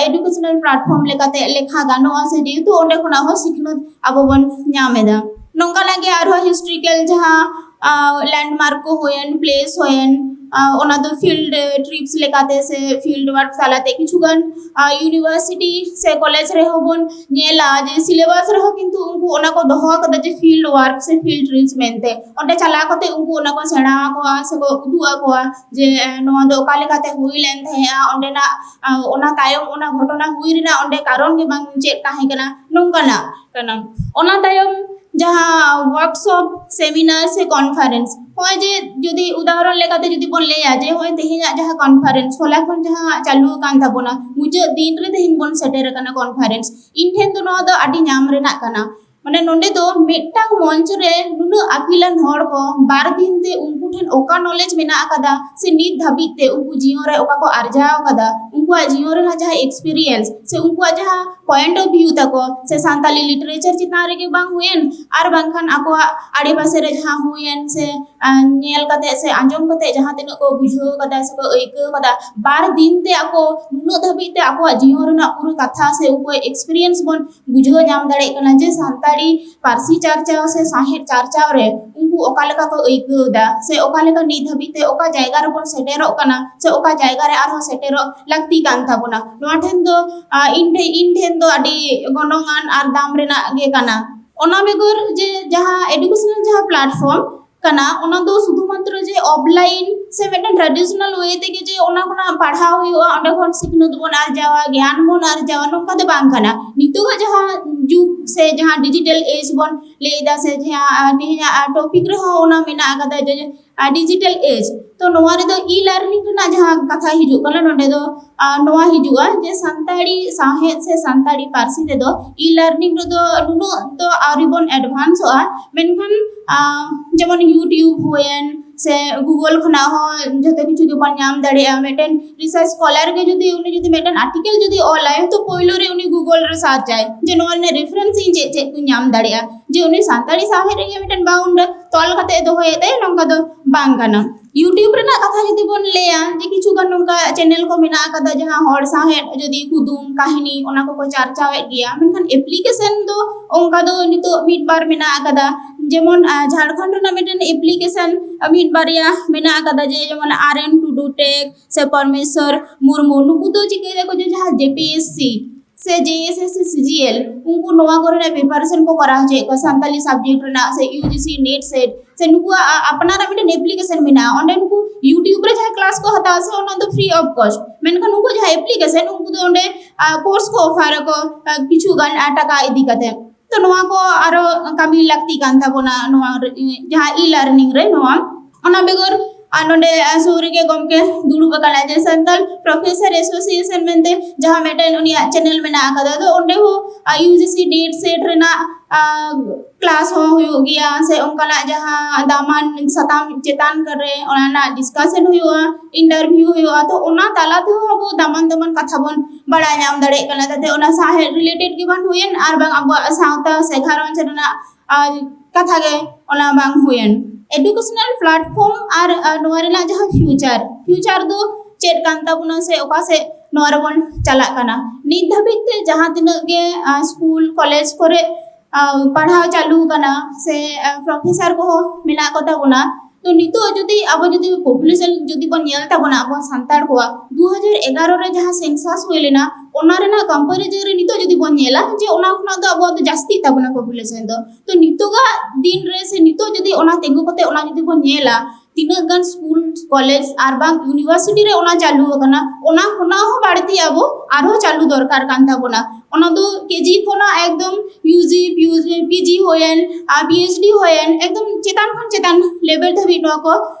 educational platform ᱞᱮᱠᱟᱛᱮ ᱞᱮᱠᱷᱟ ᱜᱟᱱᱚᱜᱼᱟ, ᱥᱮ ᱡᱮᱦᱮᱛᱩ ᱚᱸᱰᱮ ᱠᱷᱚᱱᱟᱜ ᱦᱚᱸ ᱥᱤᱠᱷᱱᱟᱹᱛ ᱟᱵᱚ ᱵᱚᱱ ᱧᱟᱢ ᱮᱫᱟ᱾ ᱱᱚᱝᱠᱟᱱᱟᱜ ᱜᱮ ᱟᱨᱦᱚᱸ historical ᱡᱟᱦᱟᱸ landmark ᱠᱚ ᱦᱩᱭᱮᱱ, place ᱦᱩᱭᱮᱱ, ᱚᱱᱟ ᱫᱚ field trips ᱞᱮᱠᱟᱛᱮ ᱥᱮ field work ᱛᱟᱞᱟᱛᱮ ᱠᱤᱪᱷᱩ ᱜᱟᱱ university ᱥᱮ college ᱨᱮᱦᱚᱸ ᱵᱚᱱ ᱧᱮᱞᱟ ᱡᱮ syllabus ᱨᱮᱦᱚᱸ ᱠᱤᱱᱛᱩ ᱩᱱᱠᱩ ᱚᱱᱟ ᱠᱚ ᱫᱚᱦᱚ ᱟᱠᱟᱫᱟ ᱡᱮ field work ᱥᱮ field trips ᱢᱮᱱᱛᱮ᱾ ᱚᱸᱰᱮ ᱪᱟᱞᱟᱣ ᱠᱟᱛᱮ ᱩᱱᱠᱩ ᱚᱱᱟ ᱠᱚ ᱥᱮᱬᱟ ᱟᱠᱚᱣᱟ ᱥᱮ ᱠᱚ ᱩᱫᱩᱜ ᱟᱠᱚᱣᱟ ᱡᱮ ᱱᱚᱣᱟ ᱫᱚ ᱚᱠᱟ ᱞᱮᱠᱟᱛᱮ ᱦᱩᱭ ᱞᱮᱱ ᱛᱟᱦᱮᱸᱜᱼᱟ, ᱚᱸᱰᱮᱱᱟᱜ ᱚᱱᱟ ᱛᱟᱭᱚᱢ ᱚᱱᱟ ᱜᱷᱚᱴᱚᱱᱟ ᱦᱩᱭ ᱨᱮᱱᱟᱜ ᱚᱸᱰᱮ ᱠᱟᱨᱚᱱ ᱜᱮ ᱵᱟᱝ ᱪᱮᱫ ᱛᱟᱦᱮᱸ ᱠᱟᱱᱟ, ᱱᱚᱝᱠᱟᱱᱟᱜ ᱠᱟᱱᱟ᱾ ᱚᱱᱟ ᱛᱟᱭᱚᱢ ᱡᱟᱦᱟᱸ workshop, seminar ᱥᱮ conference, ᱱᱚᱜᱼᱚᱭ ᱡᱮ ᱡᱩᱫᱤ ᱩᱫᱟᱦᱚᱨᱚᱱ ᱞᱮᱠᱟᱛᱮ ᱡᱩᱫᱤ ᱵᱚᱱ ᱞᱟᱹᱭᱟ ᱡᱮ ᱱᱚᱜᱼᱚᱭ ᱛᱮᱦᱮᱧᱟᱜ ᱡᱟᱦᱟᱸ conference ᱦᱚᱞᱟ ᱠᱷᱚᱱ ᱡᱟᱦᱟᱸ ᱪᱟᱹᱞᱩ ᱟᱠᱟᱱ ᱛᱟᱵᱚᱱᱟ, ᱢᱩᱪᱟᱹᱫ ᱫᱤᱱ ᱨᱮ ᱛᱮᱦᱮᱧ ᱵᱚᱱ ᱥᱮᱴᱮᱨ ᱟᱠᱟᱱᱟ conference, ᱤᱧ ᱴᱷᱮᱱ ᱫᱚ ᱱᱚᱣᱟ ᱫᱚ ᱟᱹᱰᱤ ᱧᱟᱢ ᱨᱮᱱᱟᱜ ᱠᱟᱱᱟ᱾ ᱢᱟᱱᱮ ᱱᱚᱰᱮ ᱫᱚ ᱢᱤᱫᱴᱟᱝ ᱢᱚᱧᱪᱚ ᱨᱮ ᱱᱩᱱᱟᱹᱜ ᱟᱹᱠᱤᱞᱟᱱ ᱦᱚᱲ ᱠᱚ ᱵᱟᱨ ᱫᱤᱱ ᱛᱮ ᱩᱱᱠᱩ ᱴᱷᱮᱱ ᱚᱠᱟ knowledge ᱢᱮᱱᱟᱜ ᱟᱠᱟᱫᱟ ᱥᱮ ᱱᱤᱛ ᱫᱷᱟᱹᱵᱤᱡ ᱛᱮ ᱩᱱᱠᱩ ᱡᱤᱭᱚᱱ ᱨᱮ ᱚᱠᱟ ᱠᱚ ᱟᱨᱡᱟᱣ ᱟᱠᱟᱫᱟ, ᱩᱱᱠᱩᱣᱟᱜ ᱡᱤᱭᱚᱱ ᱨᱮᱱᱟᱜ ᱡᱟᱦᱟᱸ experience ᱥᱮ ᱩᱱᱠᱩᱣᱟᱜ ᱡᱟᱦᱟᱸ point of view ᱛᱟᱠᱚ ᱥᱮ ᱥᱟᱱᱛᱟᱞᱤ literature ᱪᱮᱛᱟᱱ ᱨᱮᱜᱮ ᱵᱟᱝ ᱦᱩᱭᱮᱱ ᱟᱨ ᱵᱟᱝᱠᱷᱟᱱ ᱟᱠᱚᱣᱟᱜ ᱟᱲᱮᱯᱟᱥᱮ ᱨᱮ ᱡᱟᱦᱟᱸ ᱦᱩᱭᱮᱱ ᱥᱮ ᱟᱸ, ᱧᱮᱞ ᱠᱟᱛᱮ ᱥᱮ ᱟᱸᱡᱚᱢ ᱠᱟᱛᱮ ᱡᱟᱦᱟᱸ ᱛᱤᱱᱟᱹᱜ ᱠᱚ ᱵᱩᱡᱷᱟᱹᱣ ᱠᱟᱫᱟ ᱥᱮ ᱠᱚ ᱟᱹᱭᱠᱟᱹᱣ ᱠᱟᱫᱟ, ᱵᱟᱨ ᱫᱤᱱ ᱛᱮ ᱟᱠᱚ ᱱᱩᱱᱟᱹᱜ ᱫᱷᱟᱹᱵᱤᱡ ᱛᱮ ᱟᱠᱚᱣᱟᱜ ᱡᱤᱭᱚᱱ ᱨᱮᱱᱟᱜ ᱯᱩᱨᱟᱹ ᱠᱟᱛᱷᱟ ᱥᱮ ᱩᱱᱠᱩᱣᱟᱜ experience ᱵᱚᱱ ᱵᱩᱡᱷᱟᱹᱣ ᱧᱟᱢ ᱫᱟᱲᱮᱭᱟᱜ ᱠᱟᱱᱟ ᱡᱮ ᱥᱟᱱᱛᱟᱲᱤ ᱯᱟᱹᱨᱥᱤ ᱪᱟᱨᱪᱟᱣ ᱥᱮ ᱥᱟᱶᱦᱮᱫ ᱪᱟᱨᱪᱟᱣ ᱨᱮ ᱩᱱᱠᱩ ᱚᱠᱟ ᱞᱮᱠᱟ ᱠᱚ ᱟᱹᱭᱠᱟᱹᱣ ᱮᱫᱟ ᱥᱮ ᱚᱠᱟ ᱞᱮᱠᱟ ᱱᱤᱛ ᱫᱷᱟᱹᱵᱤᱡ ᱛᱮ ᱚᱠᱟ ᱡᱟᱭᱜᱟ ᱨᱮᱵᱚᱱ ᱥᱮᱴᱮᱨᱚᱜ ᱠᱟᱱᱟ ᱥᱮ ᱚᱠᱟ ᱡᱟᱭᱜᱟ ᱨᱮ ᱟᱨᱦᱚᱸ ᱥᱮᱴᱮᱨᱚᱜ ᱞᱟᱹᱠᱛᱤ ᱠᱟᱱ ᱛᱟᱵᱚᱱᱟ᱾ ᱱᱚᱣᱟ ᱴᱷᱮᱱ ᱫᱚ, ᱟᱸ, ᱤᱧ ᱴᱷᱮᱱ, ᱤᱧ ᱴᱷᱮᱱ ᱫᱚ ᱟᱹᱰᱤ ᱜᱚᱱᱚᱝ ᱟᱱ ᱟᱨ ᱫᱟᱢ ᱨᱮᱱᱟᱜ ᱜᱮ ᱠᱟᱱᱟ᱾ ᱚᱱᱟ ᱵᱮᱜᱚᱨ ᱡᱮ ᱡᱟᱦᱟᱸ educational ᱡᱟᱦᱟᱸ platform ᱠᱟᱱᱟ, ᱚᱱᱟ ᱫᱚ ᱥᱩᱫᱷᱩ ᱢᱟᱛᱨᱚ ᱡᱮ offline ᱥᱮ ᱢᱤᱫᱴᱮᱱ traditional way ᱛᱮᱜᱮ ᱡᱮ ᱚᱱᱟ ᱠᱷᱚᱱᱟᱜ ᱯᱟᱲᱦᱟᱣ ᱦᱩᱭᱩᱜᱼᱟ, ᱚᱸᱰᱮ ᱠᱷᱚᱱ ᱥᱤᱠᱷᱱᱟᱹᱛ ᱵᱚᱱ ᱟᱨᱡᱟᱣᱟ, ᱜᱮᱭᱟᱱ ᱵᱚᱱ ᱟᱨᱡᱟᱣᱟ, ᱱᱚᱝᱠᱟ ᱫᱚ ᱵᱟᱝ ᱠᱟᱱᱟ᱾ ᱱᱤᱛᱚᱜᱟᱜ ᱡᱟᱦᱟᱸ ᱡᱩᱜᱽ ᱥᱮ ᱡᱟᱦᱟᱸ digital age ᱵᱚᱱ ᱞᱟᱹᱭ ᱮᱫᱟ ᱥᱮ ᱡᱟᱦᱟᱸ, ᱟᱨ ᱛᱮᱦᱮᱧᱟᱜ, ᱟᱨ topic ᱨᱮᱦᱚᱸ ᱚᱱᱟ ᱢᱮᱱᱟᱜ ᱟᱠᱟᱫᱟ ᱡᱮ, ᱟᱨ digital age, ᱛᱚ ᱱᱚᱣᱟ ᱨᱮᱫᱚ e-learning ᱨᱮᱱᱟᱜ ᱡᱟᱦᱟᱸ ᱠᱟᱛᱷᱟ ᱦᱤᱡᱩᱜ ᱠᱟᱱᱟ, ᱱᱚᱰᱮ ᱫᱚ, ᱟᱨ ᱱᱚᱣᱟ ᱦᱤᱡᱩᱜᱼᱟ ᱡᱮ ᱥᱟᱱᱛᱟᱲᱤ ᱥᱟᱶᱦᱮᱫ ᱥᱮ ᱥᱟᱱᱛᱟᱲᱤ ᱯᱟᱹᱨᱥᱤ ᱨᱮᱫᱚ e-learning ᱨᱮᱫᱚ ᱱᱩᱱᱟᱹᱜ ᱫᱚ ᱟᱹᱣᱨᱤ ᱵᱚᱱ advance ᱚᱜᱼᱟ, ᱢᱮᱱᱠᱷᱟᱱ, ᱟᱨ ᱡᱮᱢᱚᱱ YouTube ᱦᱩᱭᱮᱱ ᱥᱮ Google ᱠᱷᱚᱱᱟᱜ ᱦᱚᱸ ᱡᱚᱛᱚ ᱠᱤᱪᱷᱩ ᱜᱮᱵᱚᱱ ᱧᱟᱢ ᱫᱟᱲᱮᱭᱟᱜᱼᱟ᱾ ᱢᱤᱫᱴᱮᱱ research scholar ᱜᱮ ᱡᱩᱫᱤ ᱩᱱᱤ ᱡᱩᱫᱤ ᱢᱤᱫᱴᱮᱱ article ᱡᱩᱫᱤ ᱚᱞᱟᱭ, ᱛᱚ ᱯᱳᱭᱞᱳ ᱨᱮ ᱩᱱᱤ Google ᱨᱮ search ᱟᱭ ᱡᱮ ᱱᱚᱣᱟ ᱨᱮᱱᱟᱜ reference ᱤᱧ ᱪᱮᱫ ᱪᱮᱫ ᱠᱚᱧ ᱧᱟᱢ ᱫᱟᱲᱮᱭᱟᱜᱼᱟ, ᱡᱮ ᱩᱱᱤ ᱥᱟᱱᱛᱟᱲᱤ ᱥᱟᱶᱦᱮᱫ ᱨᱮᱜᱮ ᱢᱤᱫᱴᱮᱱ bound ᱛᱚᱞ ᱠᱟᱛᱮ ᱫᱚᱦᱚᱭᱮᱫ ᱛᱟᱭᱟ, ᱱᱚᱝᱠᱟ ᱫᱚ ᱵᱟᱝ ᱠᱟᱱᱟ᱾ YouTube ᱨᱮᱱᱟᱜ ᱠᱟᱛᱷᱟ ᱡᱩᱫᱤ ᱵᱚᱱ ᱞᱟᱹᱭᱟ ᱡᱮ ᱠᱤᱪᱷᱩ ᱜᱟᱱ ᱱᱚᱝᱠᱟ channel ᱠᱚ ᱢᱮᱱᱟᱜ ᱟᱠᱟᱫᱟ ᱡᱟᱦᱟᱸ ᱦᱚᱲ ᱥᱟᱶᱦᱮᱫ ᱡᱩᱫᱤ ᱠᱩᱫᱩᱢ ᱠᱟᱹᱦᱱᱤ ᱚᱱᱟ ᱠᱚᱠᱚ ᱪᱟᱨᱪᱟᱣᱮᱫ ᱜᱮᱭᱟ, ᱢᱮᱱᱠᱷᱟᱱ application ᱫᱚ ᱚᱱᱠᱟ ᱫᱚ ᱱᱤᱛᱚᱜ ᱢᱤᱫ ᱵᱟᱨ ᱢᱮᱱᱟᱜ ᱟᱠᱟᱫᱟ᱾ ᱡᱮᱢᱚᱱ, ᱟᱨ, ᱡᱷᱟᱲᱠᱷᱚᱸᱰ ᱨᱮᱱᱟᱜ ᱢᱤᱫᱴᱮᱱ application ᱢᱤᱫ ᱵᱟᱨᱭᱟ ᱢᱮᱱᱟᱜ ᱟᱠᱟᱫᱟ, ᱡᱮ ᱡᱮᱢᱚᱱ ᱟᱨ ᱮᱱ ᱴᱩᱰᱩ ᱴᱮᱠ ᱥᱮ ᱯᱚᱨᱢᱮᱥᱥᱚᱨ ᱢᱩᱨᱢᱩ, ᱱᱩᱠᱩ ᱫᱚ ᱪᱤᱠᱟᱹᱭ ᱫᱟᱠᱚ ᱡᱮ ᱡᱟᱦᱟᱸ JPSC ᱥᱮ JSSC CGL, ᱩᱱᱠᱩ ᱱᱚᱣᱟ ᱠᱚᱨᱮᱱᱟᱜ preparation ᱠᱚ ᱠᱚᱨᱟᱣ ᱦᱚᱪᱚᱭᱮᱫ ᱠᱚᱣᱟ ᱥᱟᱱᱛᱟᱞᱤ subject ᱨᱮᱱᱟᱜ ᱥᱮ UGC NET SET ᱥᱮ ᱱᱩᱠᱩᱣᱟᱜ ᱟ-, ᱟᱯᱱᱟᱨᱟᱜ ᱢᱤᱫᱴᱮᱱ application ᱢᱮᱱᱟᱜᱼᱟ, ᱚᱸᱰᱮ ᱱᱩᱠᱩ YouTube ᱨᱮ ᱡᱟᱦᱟᱸ class ᱠᱚ ᱦᱟᱛᱟᱣᱟ ᱥᱮ ᱚᱱᱟ ᱫᱚ free of cost, ᱢᱮᱱᱠᱷᱟᱱ ᱩᱱᱠᱩ ᱡᱟᱦᱟᱸ application ᱩᱱᱠᱩ ᱫᱚ ᱚᱸᱰᱮ, ᱟ, course ᱠᱚ offer ᱟᱠᱚ, ᱟ, ᱠᱤᱪᱷᱩ ᱜᱟᱱ, ᱟ, ᱴᱟᱠᱟ ᱤᱫᱤ ᱠᱟᱛᱮ᱾ ᱛᱚ ᱱᱚᱣᱟ ᱠᱚ ᱟᱨᱚ ᱠᱟᱹᱢᱤ ᱞᱟᱹᱠᱛᱤ ᱠᱟᱱ ᱛᱟᱵᱚᱱᱟ ᱱᱚᱣᱟ ᱨᱮ, ᱡᱟᱦᱟᱸ e-learning ᱨᱮ ᱱᱚᱣᱟ᱾ ᱚᱱᱟ ᱵᱮᱜᱚᱨ ᱟᱨ ᱱᱚᱰᱮ ᱥᱩᱨ ᱨᱮᱜᱮ ᱜᱚᱢᱠᱮ ᱫᱩᱲᱩᱵ ᱟᱠᱟᱱᱟᱭ, ᱡᱮ ᱥᱟᱱᱛᱟᱲ ᱯᱨᱚᱯᱷᱮᱥᱟᱨ ᱮᱥᱳᱥᱤᱭᱮᱥᱚᱱ ᱢᱮᱱᱛᱮ ᱡᱟᱦᱟᱸ ᱢᱤᱫᱴᱮᱱ ᱩᱱᱤᱭᱟᱜ ᱪᱮᱱᱮᱞ ᱢᱮᱱᱟᱜ ᱟᱠᱟᱫᱟ᱾ ᱟᱫᱚ ᱚᱸᱰᱮ ᱦᱚᱸ U G C NET set ᱨᱮᱱᱟᱜ ᱠᱞᱟᱥ ᱦᱚᱸ ᱦᱩᱭᱩᱜ ᱜᱮᱭᱟ, ᱥᱮ ᱚᱱᱠᱟᱱᱟᱜ ᱡᱟᱦᱟᱸ ᱫᱟᱢᱟᱱ ᱥᱟᱛᱟᱢ ᱪᱮᱛᱟᱱ ᱨᱮ ᱚᱱᱟ ᱨᱮᱱᱟᱜ ᱰᱤᱥᱠᱟᱥᱚᱱ ᱦᱩᱭᱩᱜᱼᱟ, ᱤᱱᱴᱟᱨᱵᱷᱤᱭᱩ ᱦᱩᱭᱩᱜᱼᱟ᱾ ᱛᱚ ᱚᱱᱟ ᱛᱟᱞᱟ ᱛᱮᱦᱚᱸ ᱟᱵᱚ ᱫᱟᱢᱟᱱ ᱫᱟᱢᱟᱱ ᱠᱟᱛᱷᱟ ᱵᱚᱱ ᱵᱟᱲᱟᱭ ᱧᱟᱢ ᱫᱟᱲᱮᱭᱟᱜ ᱠᱟᱱᱟ, ᱡᱟᱛᱮ ᱚᱱᱟ ᱥᱟᱶᱦᱮᱫ ᱨᱤᱞᱮᱴᱮᱰ ᱜᱮ ᱵᱟᱝ ᱦᱩᱭᱮᱱ ᱟᱨ ᱵᱟᱝ ᱟᱵᱚᱣᱟᱜ ᱥᱟᱶᱛᱟ ᱥᱮ ᱜᱷᱟᱨᱚᱸᱡᱽ ᱨᱮᱱᱟᱜ ᱠᱟᱛᱷᱟ ᱜᱮ ᱚᱱᱟ ᱵᱟᱝ ᱦᱩᱭᱮᱱ᱾ ᱮᱰᱩᱠᱮᱥᱚᱱᱟᱞ ᱯᱞᱟᱴᱯᱷᱚᱨᱢ ᱟᱨ ᱱᱚᱣᱟ ᱨᱮᱱᱟᱜ ᱡᱟᱦᱟᱸ ᱯᱷᱤᱭᱩᱪᱟᱨ, ᱯᱷᱤᱭᱩᱪᱟᱨ ᱫᱚ ᱪᱮᱫ ᱠᱟᱱ ᱛᱟᱵᱚᱱᱟ ᱥᱮ ᱚᱠᱟ ᱥᱮᱫ ᱱᱚᱣᱟ ᱨᱮᱵᱚᱱ ᱪᱟᱞᱟᱜ ᱠᱟᱱᱟ? ᱱᱤᱛ ᱫᱷᱟᱹᱵᱤᱡ ᱛᱮ ᱡᱟᱦᱟᱸ ᱛᱤᱱᱟᱹᱜ ᱜᱮ ᱥᱠᱩᱞ ᱠᱚᱞᱮᱡᱽ ᱠᱚᱨᱮ ᱯᱟᱲᱦᱟᱣ ᱪᱟᱹᱞᱩ ᱠᱟᱱᱟ ᱥᱮ ᱯᱨᱚᱯᱷᱮᱥᱟᱨ ᱠᱚᱦᱚᱸ ᱢᱮᱱᱟᱜ ᱠᱚ ᱛᱟᱵᱚᱱᱟ, ᱛᱚ ᱱᱤᱛᱚᱜ ᱡᱩᱫᱤ ᱟᱵᱚ ᱡᱩᱫᱤ ᱯᱚᱯᱩᱞᱮᱥᱚᱱ ᱡᱩᱫᱤ ᱵᱚᱱ ᱧᱮᱞ ᱛᱟᱵᱚᱱᱟ ᱟᱵᱚ ᱥᱟᱱᱛᱟᱲ ᱠᱚᱣᱟᱜ, ᱫᱩ ᱦᱟᱡᱟᱨ ᱮᱜᱟᱨᱚ ᱨᱮ ᱡᱟᱦᱟᱸ ᱥᱮᱱᱥᱟᱥ ᱦᱩᱭ ᱞᱮᱱᱟ, ᱚᱱᱟ ᱨᱮᱱᱟᱜ ᱠᱚᱢᱯᱮᱨᱤᱡᱚᱱ ᱨᱮ ᱱᱤᱛᱚᱜ ᱡᱩᱫᱤ ᱵᱚᱱ ᱧᱮᱞᱟ ᱡᱮ ᱚᱱᱟ ᱠᱷᱚᱱᱟᱜ ᱫᱚ ᱟᱵᱚᱣᱟᱜ ᱫᱚ ᱡᱟᱹᱥᱛᱤᱜ ᱛᱟᱵᱚᱱᱟ ᱯᱚᱯᱩᱞᱮᱥᱚᱱ ᱫᱚ᱾ ᱛᱚ ᱱᱤᱛᱚᱜᱟᱜ ᱫᱤᱱ ᱨᱮ ᱥᱮ ᱱᱤᱛᱚᱜ ᱡᱩᱫᱤ ᱚᱱᱟ ᱛᱤᱸᱜᱩ ᱠᱟᱛᱮ ᱚᱱᱟ ᱡᱩᱫᱤ ᱵᱚᱱ ᱧᱮᱞᱟ, ᱛᱤᱱᱟᱹᱜ ᱜᱟᱱ ᱥᱠᱩᱞ, ᱠᱚᱞᱮᱡᱽ ᱟᱨ ᱵᱟᱝ ᱤᱭᱩᱱᱤᱵᱷᱟᱨᱥᱤᱴᱤ ᱨᱮ ᱚᱱᱟ ᱪᱟᱹᱞᱩ ᱟᱠᱟᱱᱟ, ᱚᱱᱟ ᱠᱷᱚᱱᱟᱜ ᱦᱚᱸ ᱵᱟᱹᱲᱛᱤ ᱟᱵᱚ ᱟᱨᱦᱚᱸ ᱪᱟᱹᱞᱩ ᱫᱚᱨᱠᱟᱨ ᱠᱟᱱ ᱛᱟᱵᱚᱱᱟ᱾ ᱚᱱᱟ ᱫᱚ ᱠᱮᱡᱤ ᱠᱷᱚᱱᱟᱜ ᱮᱠᱫᱚᱢ ᱭᱩ ᱡᱤ, ᱯᱤ ᱭᱩ ᱡᱤ, ᱯᱤ ᱡᱤ ᱦᱩᱭᱮᱱ, ᱟᱨ ᱯᱤ ᱮᱭᱤᱪ ᱰᱤ ᱦᱩᱭᱮᱱ, ᱮᱠᱫᱚᱢ ᱪᱮᱛᱟᱱ ᱠᱷᱚᱱ ᱪᱮᱛᱟᱱ ᱞᱮᱵᱮᱞ ᱫᱷᱟᱹᱵᱤᱡ ᱱᱚᱣᱟ ᱠᱚ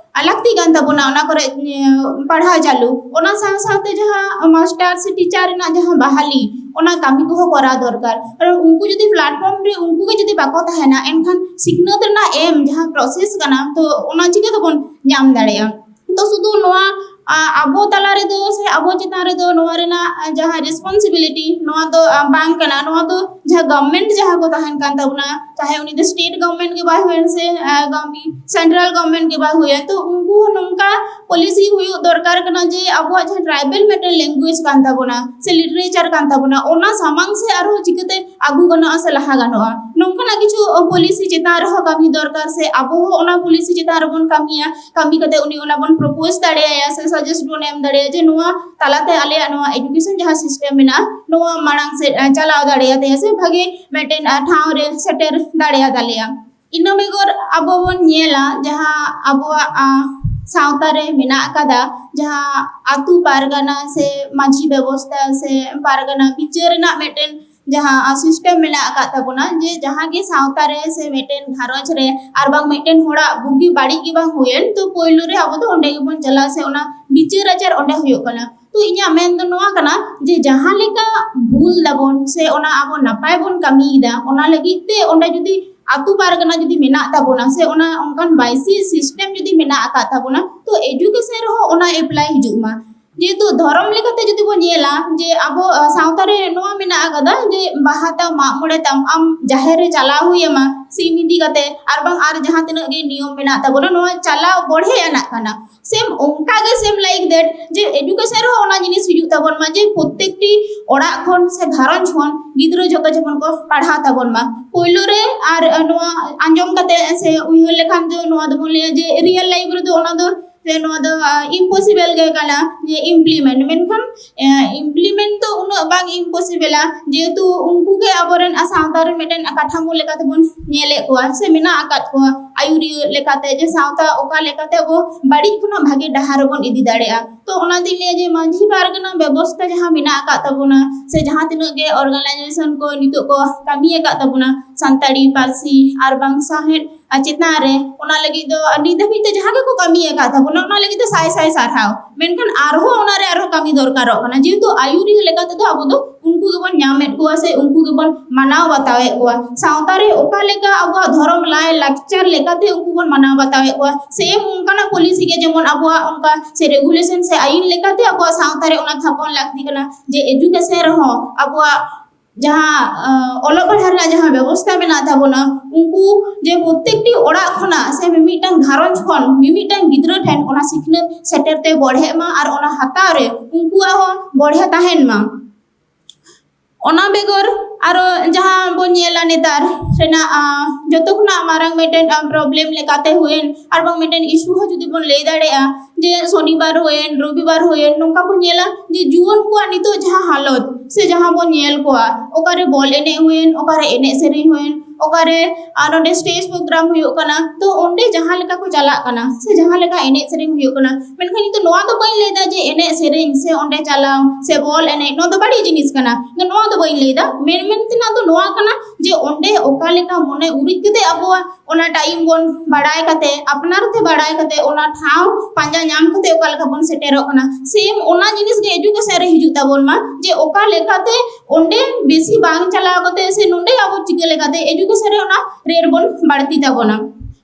ᱞᱟᱹᱠᱛᱤ ᱠᱟᱱ ᱛᱟᱵᱚᱱᱟ, ᱚᱱᱟ ᱠᱚᱨᱮ, ᱮ, ᱯᱟᱲᱦᱟᱣ ᱪᱟᱹᱞᱩ᱾ ᱚᱱᱟ ᱥᱟᱶ ᱥᱟᱶᱛᱮ ᱡᱟᱦᱟᱸ ᱢᱟᱥᱴᱟᱨ ᱥᱮ ᱴᱤᱪᱟᱨ ᱨᱮᱱᱟᱜ ᱡᱟᱦᱟᱸ ᱵᱟᱦᱟᱞᱤ, ᱚᱱᱟ ᱠᱟᱹᱢᱤ ᱠᱚᱦᱚᱸ ᱠᱚᱨᱟᱣ ᱫᱚᱨᱠᱟᱨ᱾ ᱠᱟᱨᱚᱱ ᱩᱱᱠᱩ ᱡᱩᱫᱤ ᱯᱞᱟᱴᱯᱷᱚᱨᱢ ᱨᱮ ᱩᱱᱠᱩ ᱜᱮ ᱡᱩᱫᱤ ᱵᱟᱠᱚ ᱛᱟᱦᱮᱱᱟ, ᱮᱱᱠᱷᱟᱱ ᱥᱤᱠᱷᱱᱟᱹᱛ ᱨᱮᱱᱟᱜ ᱮᱢ ᱡᱟᱦᱟᱸ ᱯᱨᱚᱥᱮᱥ ᱠᱟᱱᱟ, ᱛᱚ ᱚᱱᱟ ᱪᱤᱠᱟᱹ ᱛᱮᱵᱚᱱ ᱧᱟᱢ ᱫᱟᱲᱮᱭᱟᱜᱼᱟ? ᱛᱚ ᱥᱩᱫᱷᱩ ᱱᱚᱣᱟ, ᱟ, ᱟᱵᱚ ᱛᱟᱞᱟ ᱨᱮᱫᱚ ᱥᱮ ᱟᱵᱚ ᱪᱮᱛᱟᱱ ᱨᱮᱫᱚ ᱱᱚᱣᱟ ᱨᱮᱱᱟᱜ, ᱟ, ᱡᱟᱦᱟᱸ ᱨᱮᱥᱯᱚᱱᱥᱤᱵᱤᱞᱤᱴᱤ, ᱱᱚᱣᱟ ᱫᱚ, ᱟ, ᱵᱟᱝ ᱠᱟᱱᱟ᱾ ᱱᱚᱣᱟ ᱫᱚ ᱡᱟᱦᱟᱸ ᱜᱚᱵᱷᱢᱮᱱᱴ ᱡᱟᱦᱟᱸ ᱠᱚ ᱛᱟᱦᱮᱱ ᱠᱟᱱ ᱛᱟᱵᱚᱱᱟ, ᱪᱟᱦᱮ ᱩᱱᱤ ᱫᱚ ᱥᱴᱮᱴ ᱜᱚᱵᱷᱢᱮᱱᱴ ᱜᱮ ᱵᱟᱭ ᱦᱩᱭᱮᱱ ᱥᱮ, ᱟ, ᱜᱟᱢᱤ-, ᱥᱮᱱᱴᱨᱟᱞ ᱜᱚᱵᱷᱢᱮᱱᱴ ᱜᱮ ᱵᱟᱭ ᱦᱩᱭᱮᱱ, ᱛᱚ ᱩᱱᱠᱩ ᱦᱚᱸ ᱱᱚᱝᱠᱟ ᱯᱚᱞᱤᱥᱤ ᱦᱩᱭᱩᱜ ᱫᱚᱨᱠᱟᱨ ᱠᱟᱱᱟ ᱡᱮ ᱟᱵᱚᱣᱟᱜ ᱡᱟᱦᱟᱸ ᱴᱨᱟᱭᱵᱮᱞ ᱢᱤᱫᱴᱮᱱ ᱞᱮᱝᱜᱩᱭᱮᱡᱽ ᱠᱟᱱ ᱛᱟᱵᱚᱱᱟ ᱥᱮ ᱞᱤᱴᱟᱨᱮᱪᱟᱨ ᱠᱟᱱ ᱛᱟᱵᱚᱱᱟ, ᱚᱱᱟ ᱥᱟᱢᱟᱝ ᱥᱮ ᱟᱨᱦᱚᱸ ᱪᱤᱠᱟᱹᱛᱮ ᱟᱹᱜᱩ ᱜᱟᱱᱚᱜᱼᱟ ᱥᱮ ᱞᱟᱦᱟ ᱜᱟᱱᱚᱜᱼᱟ, ᱱᱚᱝᱠᱟᱱᱟᱜ ᱠᱤᱪᱷᱩ, ᱟ, ᱯᱚᱞᱤᱥᱤ ᱪᱮᱛᱟᱱ ᱨᱮᱦᱚᱸ ᱠᱟᱹᱢᱤ ᱫᱚᱨᱠᱟᱨ ᱥᱮ ᱟᱵᱚ ᱦᱚᱸ ᱚᱱᱟ ᱯᱚᱞᱤᱥᱤ ᱪᱮᱛᱟᱱ ᱨᱮᱵᱚᱱ ᱠᱟᱹᱢᱤᱭᱟ᱾ ᱠᱟᱹᱢᱤ ᱠᱟᱛᱮ ᱩᱱᱤ ᱚᱱᱟ ᱵᱚᱱ ᱯᱨᱚᱯᱳᱡᱽ ᱫᱟᱲᱮᱭᱟᱭᱟ ᱥᱮ ᱥᱟᱡᱮᱥᱴ ᱵᱚᱱ ᱮᱢ ᱫᱟᱲᱮᱭᱟᱭᱟ ᱡᱮ ᱱᱚᱣᱟ ᱛᱟᱞᱟᱛᱮ ᱟᱞᱮᱭᱟᱜ ᱱᱚᱣᱟ ᱮᱰᱩᱠᱮᱥᱚᱱ ᱡᱟᱦᱟᱸ ᱥᱤᱥᱴᱮᱢ ᱢᱮᱱᱟᱜᱼᱟ, ᱱᱚᱣᱟ ᱢᱟᱲᱟᱝ ᱥᱮᱫ, ᱟ, ᱪᱟᱞᱟᱣ ᱫᱟᱲᱮᱭᱟᱛᱟᱭᱟ ᱥᱮ ᱵᱷᱟᱜᱮ ᱢᱤᱫᱴᱮᱱ, ᱟ, ᱴᱷᱟᱶ ᱨᱮ ᱥᱮᱴᱮᱨ ᱫᱟᱲᱮᱭᱟᱛᱟᱞᱮᱭᱟ᱾ ᱤᱱᱟᱹ ᱵᱮᱜᱚᱨ ᱟᱵᱚ ᱵᱚᱱ ᱧᱮᱞᱟ ᱡᱟᱦᱟᱸ ᱟᱵᱚᱣᱟᱜ, ᱟ, ᱥᱟᱶᱛᱟ ᱨᱮ ᱢᱮᱱᱟᱜ ᱟᱠᱟᱫᱟ, ᱡᱟᱦᱟᱸ ᱟᱹᱛᱩ ᱯᱟᱨᱜᱟᱱᱟ ᱥᱮ ᱢᱟᱹᱡᱷᱤ ᱵᱮᱵᱚᱥᱛᱷᱟ ᱥᱮ ᱯᱟᱨᱜᱟᱱᱟ ᱵᱤᱪᱟᱹᱨ ᱨᱮᱱᱟᱜ ᱢᱤᱫᱴᱮᱱ ᱡᱟᱦᱟᱸ ᱥᱤᱥᱴᱮᱢ ᱢᱮᱱᱟᱜ ᱟᱠᱟᱫ ᱛᱟᱵᱚᱱᱟ, ᱡᱮ ᱡᱟᱦᱟᱸ ᱜᱮ ᱥᱟᱶᱛᱟ ᱨᱮ ᱥᱮ ᱢᱤᱫᱴᱮᱱ ᱜᱷᱟᱨᱚᱸᱡᱽ ᱨᱮ ᱟᱨ ᱵᱟᱝ ᱢᱤᱫᱴᱮᱱ ᱦᱚᱲᱟᱜ ᱵᱩᱜᱤ ᱵᱟᱹᱲᱤᱡ ᱜᱮ ᱵᱟᱝ ᱦᱩᱭᱮᱱ, ᱛᱚ ᱯᱳᱭᱞᱳ ᱨᱮ ᱟᱵᱚ ᱫᱚ ᱚᱸᱰᱮ ᱜᱮᱵᱚᱱ ᱪᱟᱞᱟᱜᱼᱟ ᱥᱮ ᱚᱱᱟ ᱵᱤᱪᱟᱹᱨ ᱟᱪᱟᱨ ᱚᱸᱰᱮ ᱦᱩᱭᱩᱜ ᱠᱟᱱᱟ᱾ ᱛᱚ ᱤᱧᱟᱹᱜ ᱢᱮᱱ ᱫᱚ ᱱᱚᱣᱟ ᱠᱟᱱᱟ ᱡᱮ ᱡᱟᱦᱟᱸ ᱞᱮᱠᱟ ᱵᱷᱩᱞ ᱫᱟᱵᱚᱱ ᱥᱮ ᱚᱱᱟ ᱟᱵᱚ ᱱᱟᱯᱟᱭ ᱵᱚᱱ ᱠᱟᱹᱢᱤᱭᱮᱫᱟ, ᱚᱱᱟ ᱞᱟᱹᱜᱤᱫ ᱛᱮ ᱚᱸᱰᱮ ᱡᱩᱫᱤ ᱟᱹᱛᱩ ᱯᱟᱨᱜᱟᱱᱟ ᱡᱩᱫᱤ ᱢᱮᱱᱟᱜ ᱛᱟᱵᱚᱱᱟ ᱥᱮ ᱚᱱᱟ ᱚᱱᱠᱟᱱ ᱵᱟᱭᱥᱤ ᱥᱤᱥᱴᱮᱢ ᱡᱩᱫᱤ ᱢᱮᱱᱟᱜ ᱟᱠᱟᱫ ᱛᱟᱵᱚᱱᱟ, ᱛᱚ ᱮᱰᱩᱠᱮᱥᱚᱱ ᱨᱮᱦᱚᱸ ᱚᱱᱟ ᱮᱯᱞᱟᱭ ᱦᱤᱡᱩᱜ ᱢᱟ᱾ ᱡᱮᱦᱮᱛᱩ ᱫᱷᱚᱨᱚᱢ ᱞᱮᱠᱟᱛᱮ ᱡᱩᱫᱤ ᱵᱚᱱ ᱧᱮᱞᱟ ᱡᱮ ᱟᱵᱚ ᱥᱟᱶᱛᱟ ᱨᱮ ᱱᱚᱣᱟ ᱢᱮᱱᱟᱜ ᱟᱠᱟᱫᱟ ᱡᱮ ᱵᱟᱦᱟ ᱛᱟᱢ, ᱢᱟᱜ ᱢᱚᱬᱮ ᱛᱟᱢ, ᱟᱢ ᱡᱟᱦᱮᱨ ᱨᱮ ᱪᱟᱞᱟᱣ ᱦᱩᱭ ᱟᱢᱟ ᱥᱤᱢ ᱤᱫᱤ ᱠᱟᱛᱮ, ᱟᱨ ᱵᱟᱝ ᱟᱨ ᱡᱟᱦᱟᱸ ᱛᱤᱱᱟᱹᱜ ᱜᱮ ᱱᱤᱭᱚᱢ ᱢᱮᱱᱟᱜ ᱛᱟᱵᱚᱱᱟ, ᱱᱚᱣᱟ ᱪᱟᱞᱟᱣ ᱵᱚᱲᱦᱮ ᱟᱱᱟᱜ ᱠᱟᱱᱟ᱾ ᱥᱮᱢ ᱚᱱᱠᱟ ᱜᱮ ᱥᱮᱢ ᱞᱟᱭᱤᱠ ᱫᱮᱴ ᱡᱮ ᱮᱰᱩᱠᱮᱥᱚᱱ ᱨᱮᱦᱚᱸ ᱚᱱᱟ ᱡᱤᱱᱤᱥ ᱦᱤᱡᱩᱜ ᱛᱟᱵᱚᱱ ᱢᱟ, ᱡᱮ ᱯᱨᱚᱛᱮᱠᱴᱤ ᱚᱲᱟᱜ ᱠᱷᱚᱱ ᱥᱮ ᱜᱷᱟᱨᱚᱸᱡᱽ ᱠᱷᱚᱱ ᱜᱤᱫᱽᱨᱟᱹ ᱡᱚᱛᱚ ᱡᱮᱢᱚᱱ ᱠᱚ ᱯᱟᱲᱦᱟᱣ ᱛᱟᱵᱚᱱ ᱢᱟ᱾ ᱯᱳᱭᱞᱳ ᱨᱮ ᱟᱨ ᱱᱚᱣᱟ ᱟᱸᱡᱚᱢ ᱠᱟᱛᱮ ᱥᱮ ᱩᱭᱦᱟᱹᱨ ᱞᱮᱠᱷᱟᱱ ᱫᱚ ᱱᱚᱣᱟ ᱫᱚᱵᱚᱱ ᱞᱟᱹᱭᱟ ᱡᱮ ᱨᱤᱭᱮᱞ ᱞᱟᱭᱤᱯᱷ ᱨᱮᱫᱚ ᱚᱱᱟ ᱫᱚ ᱥᱮ ᱱᱚᱣᱟ ᱫᱚ ᱤᱢᱯᱚᱥᱤᱵᱮᱞ ᱜᱮ ᱠᱟᱱᱟ ᱡᱮ ᱤᱢᱯᱞᱤᱢᱮᱱᱴ᱾ ᱢᱮᱱᱠᱷᱟᱱ ᱤᱢᱯᱞᱤᱢᱮᱱᱴ ᱫᱚ ᱩᱱᱟᱹᱜ ᱵᱟᱝ ᱤᱢᱯᱚᱥᱤᱵᱮᱞᱟ, ᱡᱮᱦᱮᱛᱩ ᱩᱱᱠᱩ ᱜᱮ ᱟᱵᱚᱨᱮᱱ ᱥᱟᱶᱛᱟ ᱨᱮ ᱢᱤᱫᱴᱮᱱ ᱠᱟᱴᱷᱟᱢᱳ ᱞᱮᱠᱟᱛᱮᱵᱚᱱ ᱧᱮᱞᱮᱫ ᱠᱚᱣᱟ ᱥᱮ ᱢᱮᱱᱟᱜ ᱟᱠᱟᱫ ᱠᱚᱣᱟ ᱟᱹᱭᱩᱨᱤᱭᱟᱹ ᱞᱮᱠᱟᱛᱮ, ᱡᱮ ᱥᱟᱶᱛᱟ ᱚᱠᱟ ᱞᱮᱠᱟᱛᱮ ᱟᱵᱚ ᱵᱟᱹᱲᱤᱡ ᱠᱷᱚᱱᱟᱜ ᱵᱷᱟᱜᱮ ᱰᱟᱦᱟᱨ ᱨᱮᱵᱚᱱ ᱤᱫᱤ ᱫᱟᱲᱮᱭᱟᱜᱼᱟ᱾ ᱛᱚ ᱚᱱᱟ ᱫᱚᱧ ᱞᱟᱹᱭᱟ ᱡᱮ ᱢᱟᱹᱡᱷᱤ ᱯᱟᱨᱜᱟᱱᱟ ᱵᱮᱵᱚᱥᱛᱷᱟ ᱡᱟᱦᱟᱸ ᱢᱮᱱᱟᱜ ᱟᱠᱟᱫ ᱛᱟᱵᱚᱱᱟ ᱥᱮ ᱡᱟᱦᱟᱸ ᱛᱤᱱᱟᱹᱜ ᱜᱮ ᱚᱨᱜᱟᱱᱟᱭᱡᱮᱥᱚᱱ ᱠᱚ ᱱᱤᱛᱚᱜ ᱠᱚ ᱠᱟᱹᱢᱤ ᱟᱠᱟᱫ ᱛᱟᱵᱚᱱᱟ ᱥᱟᱱᱛᱟᱲᱤ ᱯᱟᱹᱨᱥᱤ ᱟᱨ ᱵᱟᱝ ᱥᱟᱶᱦᱮᱫ ᱟᱨ ᱪᱮᱛᱟᱱ ᱨᱮ, ᱚᱱᱟ ᱞᱟᱹᱜᱤᱫ ᱫᱚ ᱱᱤᱛ ᱫᱷᱟᱹᱵᱤᱡ ᱛᱮ ᱡᱟᱦᱟᱸ ᱜᱮᱠᱚ ᱠᱟᱹᱢᱤ ᱟᱠᱟᱫ ᱛᱟᱵᱚᱱᱟ, ᱚᱱᱟ ᱞᱟᱹᱜᱤᱫ ᱫᱚ ᱥᱟᱭ ᱥᱟᱭ ᱥᱟᱨᱦᱟᱣ᱾ ᱢᱮᱱᱠᱷᱟᱱ ᱟᱨᱦᱚᱸ ᱚᱱᱟᱨᱮ ᱟᱨᱦᱚᱸ ᱠᱟᱹᱢᱤ ᱫᱚᱨᱠᱟᱨᱚᱜ ᱠᱟᱱᱟ, ᱡᱮᱦᱮᱛᱩ ᱟᱹᱭᱩᱨᱤᱭᱟᱹ ᱞᱮᱠᱟ ᱛᱮᱫᱚ ᱟᱵᱚ ᱫᱚ ᱩᱱᱠᱩ ᱜᱮᱵᱚᱱ ᱧᱟᱢᱮᱫ ᱠᱚᱣᱟ ᱥᱮ ᱩᱱᱠᱩ ᱜᱮᱵᱚᱱ ᱢᱟᱱᱟᱣ ᱵᱟᱛᱟᱣᱮᱫ ᱠᱚᱣᱟ᱾ ᱥᱟᱶᱛᱟ ᱨᱮ ᱚᱠᱟ ᱞᱮᱠᱟ ᱟᱵᱚᱣᱟᱜ ᱫᱷᱚᱨᱚᱢ ᱞᱟᱭ ᱞᱟᱠᱪᱟᱨ ᱞᱮᱠᱟᱛᱮ ᱩᱱᱠᱩ ᱵᱚᱱ ᱢᱟᱱᱟᱣ ᱵᱟᱛᱟᱣᱮᱫ ᱠᱚᱣᱟ, ᱥᱮᱢ ᱚᱱᱠᱟᱱᱟᱜ ᱯᱚᱞᱤᱥᱤ ᱜᱮ ᱡᱮᱢᱚᱱ ᱟᱵᱚᱣᱟᱜ ᱚᱱᱠᱟ ᱥᱮ ᱨᱮᱜᱩᱞᱮᱥᱚᱱ ᱥᱮ ᱟᱹᱭᱤᱱ ᱞᱮᱠᱟᱛᱮ ᱟᱵᱚᱣᱟᱜ ᱥᱟᱶᱛᱟ ᱨᱮ ᱚᱱᱟ ᱛᱷᱟᱯᱚᱱ ᱞᱟᱹᱠᱛᱤ ᱠᱟᱱᱟ, ᱡᱮ ᱮᱰᱩᱠᱮᱥᱚᱱ ᱨᱮᱦᱚᱸ ᱟᱵᱚᱣᱟᱜ ᱡᱟᱦᱟᱸ ᱚᱞᱚᱜ ᱯᱟᱲᱦᱟᱣ ᱨᱮᱱᱟᱜ ᱡᱟᱦᱟᱸ ᱵᱮᱵᱚᱥᱛᱷᱟ ᱢᱮᱱᱟᱜ ᱛᱟᱵᱚᱱᱟ, ᱩᱱᱠᱩ ᱡᱮ ᱯᱨᱚᱛᱮᱠᱴᱤ ᱚᱲᱟᱜ ᱠᱷᱚᱱᱟᱜ ᱥᱮ ᱢᱤᱢᱤᱫᱴᱟᱝ ᱜᱷᱟᱨᱚᱸᱡᱽ ᱠᱷᱚᱱ ᱢᱤᱢᱤᱫᱴᱟᱝ ᱜᱤᱫᱽᱨᱟᱹ ᱴᱷᱮᱱ ᱚᱱᱟ ᱥᱤᱠᱷᱱᱟᱹᱛ ᱥᱮᱴᱮᱨ ᱛᱮ ᱵᱚᱲᱦᱮᱜ ᱢᱟ ᱟᱨ ᱚᱱᱟ ᱦᱟᱛᱟᱣ ᱨᱮ ᱩᱱᱠᱩᱣᱟᱜ ᱦᱚᱸ ᱵᱚᱲᱦᱮ ᱛᱟᱦᱮᱱ ᱢᱟ᱾ ᱚᱱᱟ ᱵᱮᱜᱚᱨ ᱟᱨᱚ ᱡᱟᱦᱟᱸ ᱵᱚᱱ ᱧᱮᱞᱟ ᱱᱮᱛᱟᱨ ᱨᱮᱱᱟᱜ ᱡᱚᱛᱚ ᱠᱷᱚᱱᱟᱜ ᱢᱟᱨᱟᱝ ᱢᱤᱫᱴᱮᱱ ᱯᱨᱚᱵᱞᱮᱢ ᱞᱮᱠᱟᱛᱮ ᱦᱩᱭᱮᱱ ᱟᱨ ᱵᱟᱝ ᱢᱤᱫᱴᱮᱱ ᱤᱥᱩ ᱦᱚᱸ ᱡᱩᱫᱤ ᱵᱚᱱ ᱞᱟᱹᱭ ᱫᱟᱲᱮᱭᱟᱜᱼᱟ, ᱥᱚᱱᱤᱵᱟᱨ ᱦᱩᱭᱮᱱ, ᱨᱚᱵᱤᱵᱟᱨ ᱦᱩᱭᱮᱱ, ᱱᱚᱝᱠᱟ ᱵᱚᱱ ᱧᱮᱞᱟ ᱡᱮ ᱡᱩᱣᱟᱹᱱ ᱠᱚᱣᱟᱜ ᱱᱤᱛᱚᱜ ᱡᱟᱦᱟᱸ ᱦᱟᱞᱚᱛ ᱥᱮ ᱡᱟᱦᱟᱸ ᱵᱚᱱ ᱧᱮᱞ ᱠᱚᱣᱟ, ᱚᱠᱟᱨᱮ ᱵᱚᱞ ᱮᱱᱮᱡ ᱦᱩᱭᱮᱱ, ᱚᱠᱟᱨᱮ ᱮᱱᱮᱡ ᱥᱮᱨᱮᱧ ᱦᱩᱭᱮᱱ, ᱚᱠᱟᱨᱮ ᱟᱨ ᱱᱚᱰᱮ ᱥᱴᱮᱡᱽ ᱯᱨᱳᱜᱨᱟᱢ ᱦᱩᱭᱩᱜ ᱠᱟᱱᱟ, ᱛᱚ ᱚᱸᱰᱮ ᱡᱟᱦᱟᱸ ᱞᱮᱠᱟ ᱠᱚ ᱪᱟᱞᱟᱜ ᱠᱟᱱᱟ ᱥᱮ ᱡᱟᱦᱟᱸ ᱞᱮᱠᱟ ᱮᱱᱮᱡ ᱥᱮᱨᱮᱧ ᱦᱩᱭᱩᱜ ᱠᱟᱱᱟ, ᱢᱮᱱᱠᱷᱟᱱ ᱤᱧ ᱫᱚ ᱱᱚᱣᱟ ᱫᱚ ᱵᱟᱹᱧ ᱞᱟᱹᱭᱫᱟ ᱡᱮ ᱮᱱᱮᱡ ᱥᱮᱨᱮᱧ ᱥᱮ ᱚᱸᱰᱮ ᱪᱟᱞᱟᱣ ᱥᱮ ᱵᱚᱞ ᱮᱱᱮᱡ ᱱᱚᱣᱟ ᱫᱚ ᱵᱟᱹᱲᱤᱡ ᱡᱤᱱᱤᱥ ᱠᱟᱱᱟ, ᱤᱧ ᱫᱚ ᱱᱚᱣᱟ ᱫᱚ ᱵᱟᱹᱧ ᱞᱟᱹᱭᱫᱟ᱾ ᱢᱮᱱ ᱢᱮᱱ ᱛᱮᱱᱟᱜ ᱫᱚ ᱱᱚᱣᱟ ᱠᱟᱱᱟ ᱡᱮ ᱚᱸᱰᱮ ᱚᱠᱟ ᱞᱮᱠᱟ ᱢᱚᱱᱮ ᱩᱨᱤᱡ ᱠᱟᱛᱮ ᱟᱵᱚᱣᱟᱜ ᱚᱱᱟ ᱴᱟᱭᱤᱢ ᱵᱚᱱ ᱵᱟᱲᱟᱭ ᱠᱟᱛᱮ, ᱟᱯᱱᱟᱨ ᱛᱮ ᱵᱟᱲᱟᱭ ᱠᱟᱛᱮ, ᱚᱱᱟ ᱴᱷᱟᱶ ᱯᱟᱸᱡᱟ ᱧᱟᱢ ᱠᱟᱛᱮ ᱚᱠᱟ ᱞᱮᱠᱟ ᱵᱚᱱ ᱥᱮᱴᱮᱨᱚᱜ ᱠᱟᱱᱟ, ᱥᱮᱢ ᱚᱱᱟ ᱡᱤᱱᱤᱥ ᱜᱮ ᱮᱰᱩᱠᱮᱥᱚᱱ ᱨᱮ ᱦᱤᱡᱩᱜ ᱛᱟᱵᱚᱱ ᱢᱟ, ᱡᱮ ᱚᱠᱟ ᱞᱮᱠᱟᱛᱮ ᱚᱸᱰᱮ ᱵᱮᱥᱤ ᱵᱟᱝ ᱪᱟᱞᱟᱣ ᱠᱟᱛᱮ ᱥᱮ ᱱᱚᱸᱰᱮ ᱟᱵᱚ ᱪᱤᱠᱟᱹ ᱞᱮᱠᱟᱛᱮ ᱮᱰᱩᱠᱮᱥᱚᱱ ᱨᱮ ᱚᱱᱟ ᱨᱮᱴ ᱵᱚᱱ ᱵᱟᱹᱲᱛᱤ ᱛᱟᱵᱚᱱᱟ᱾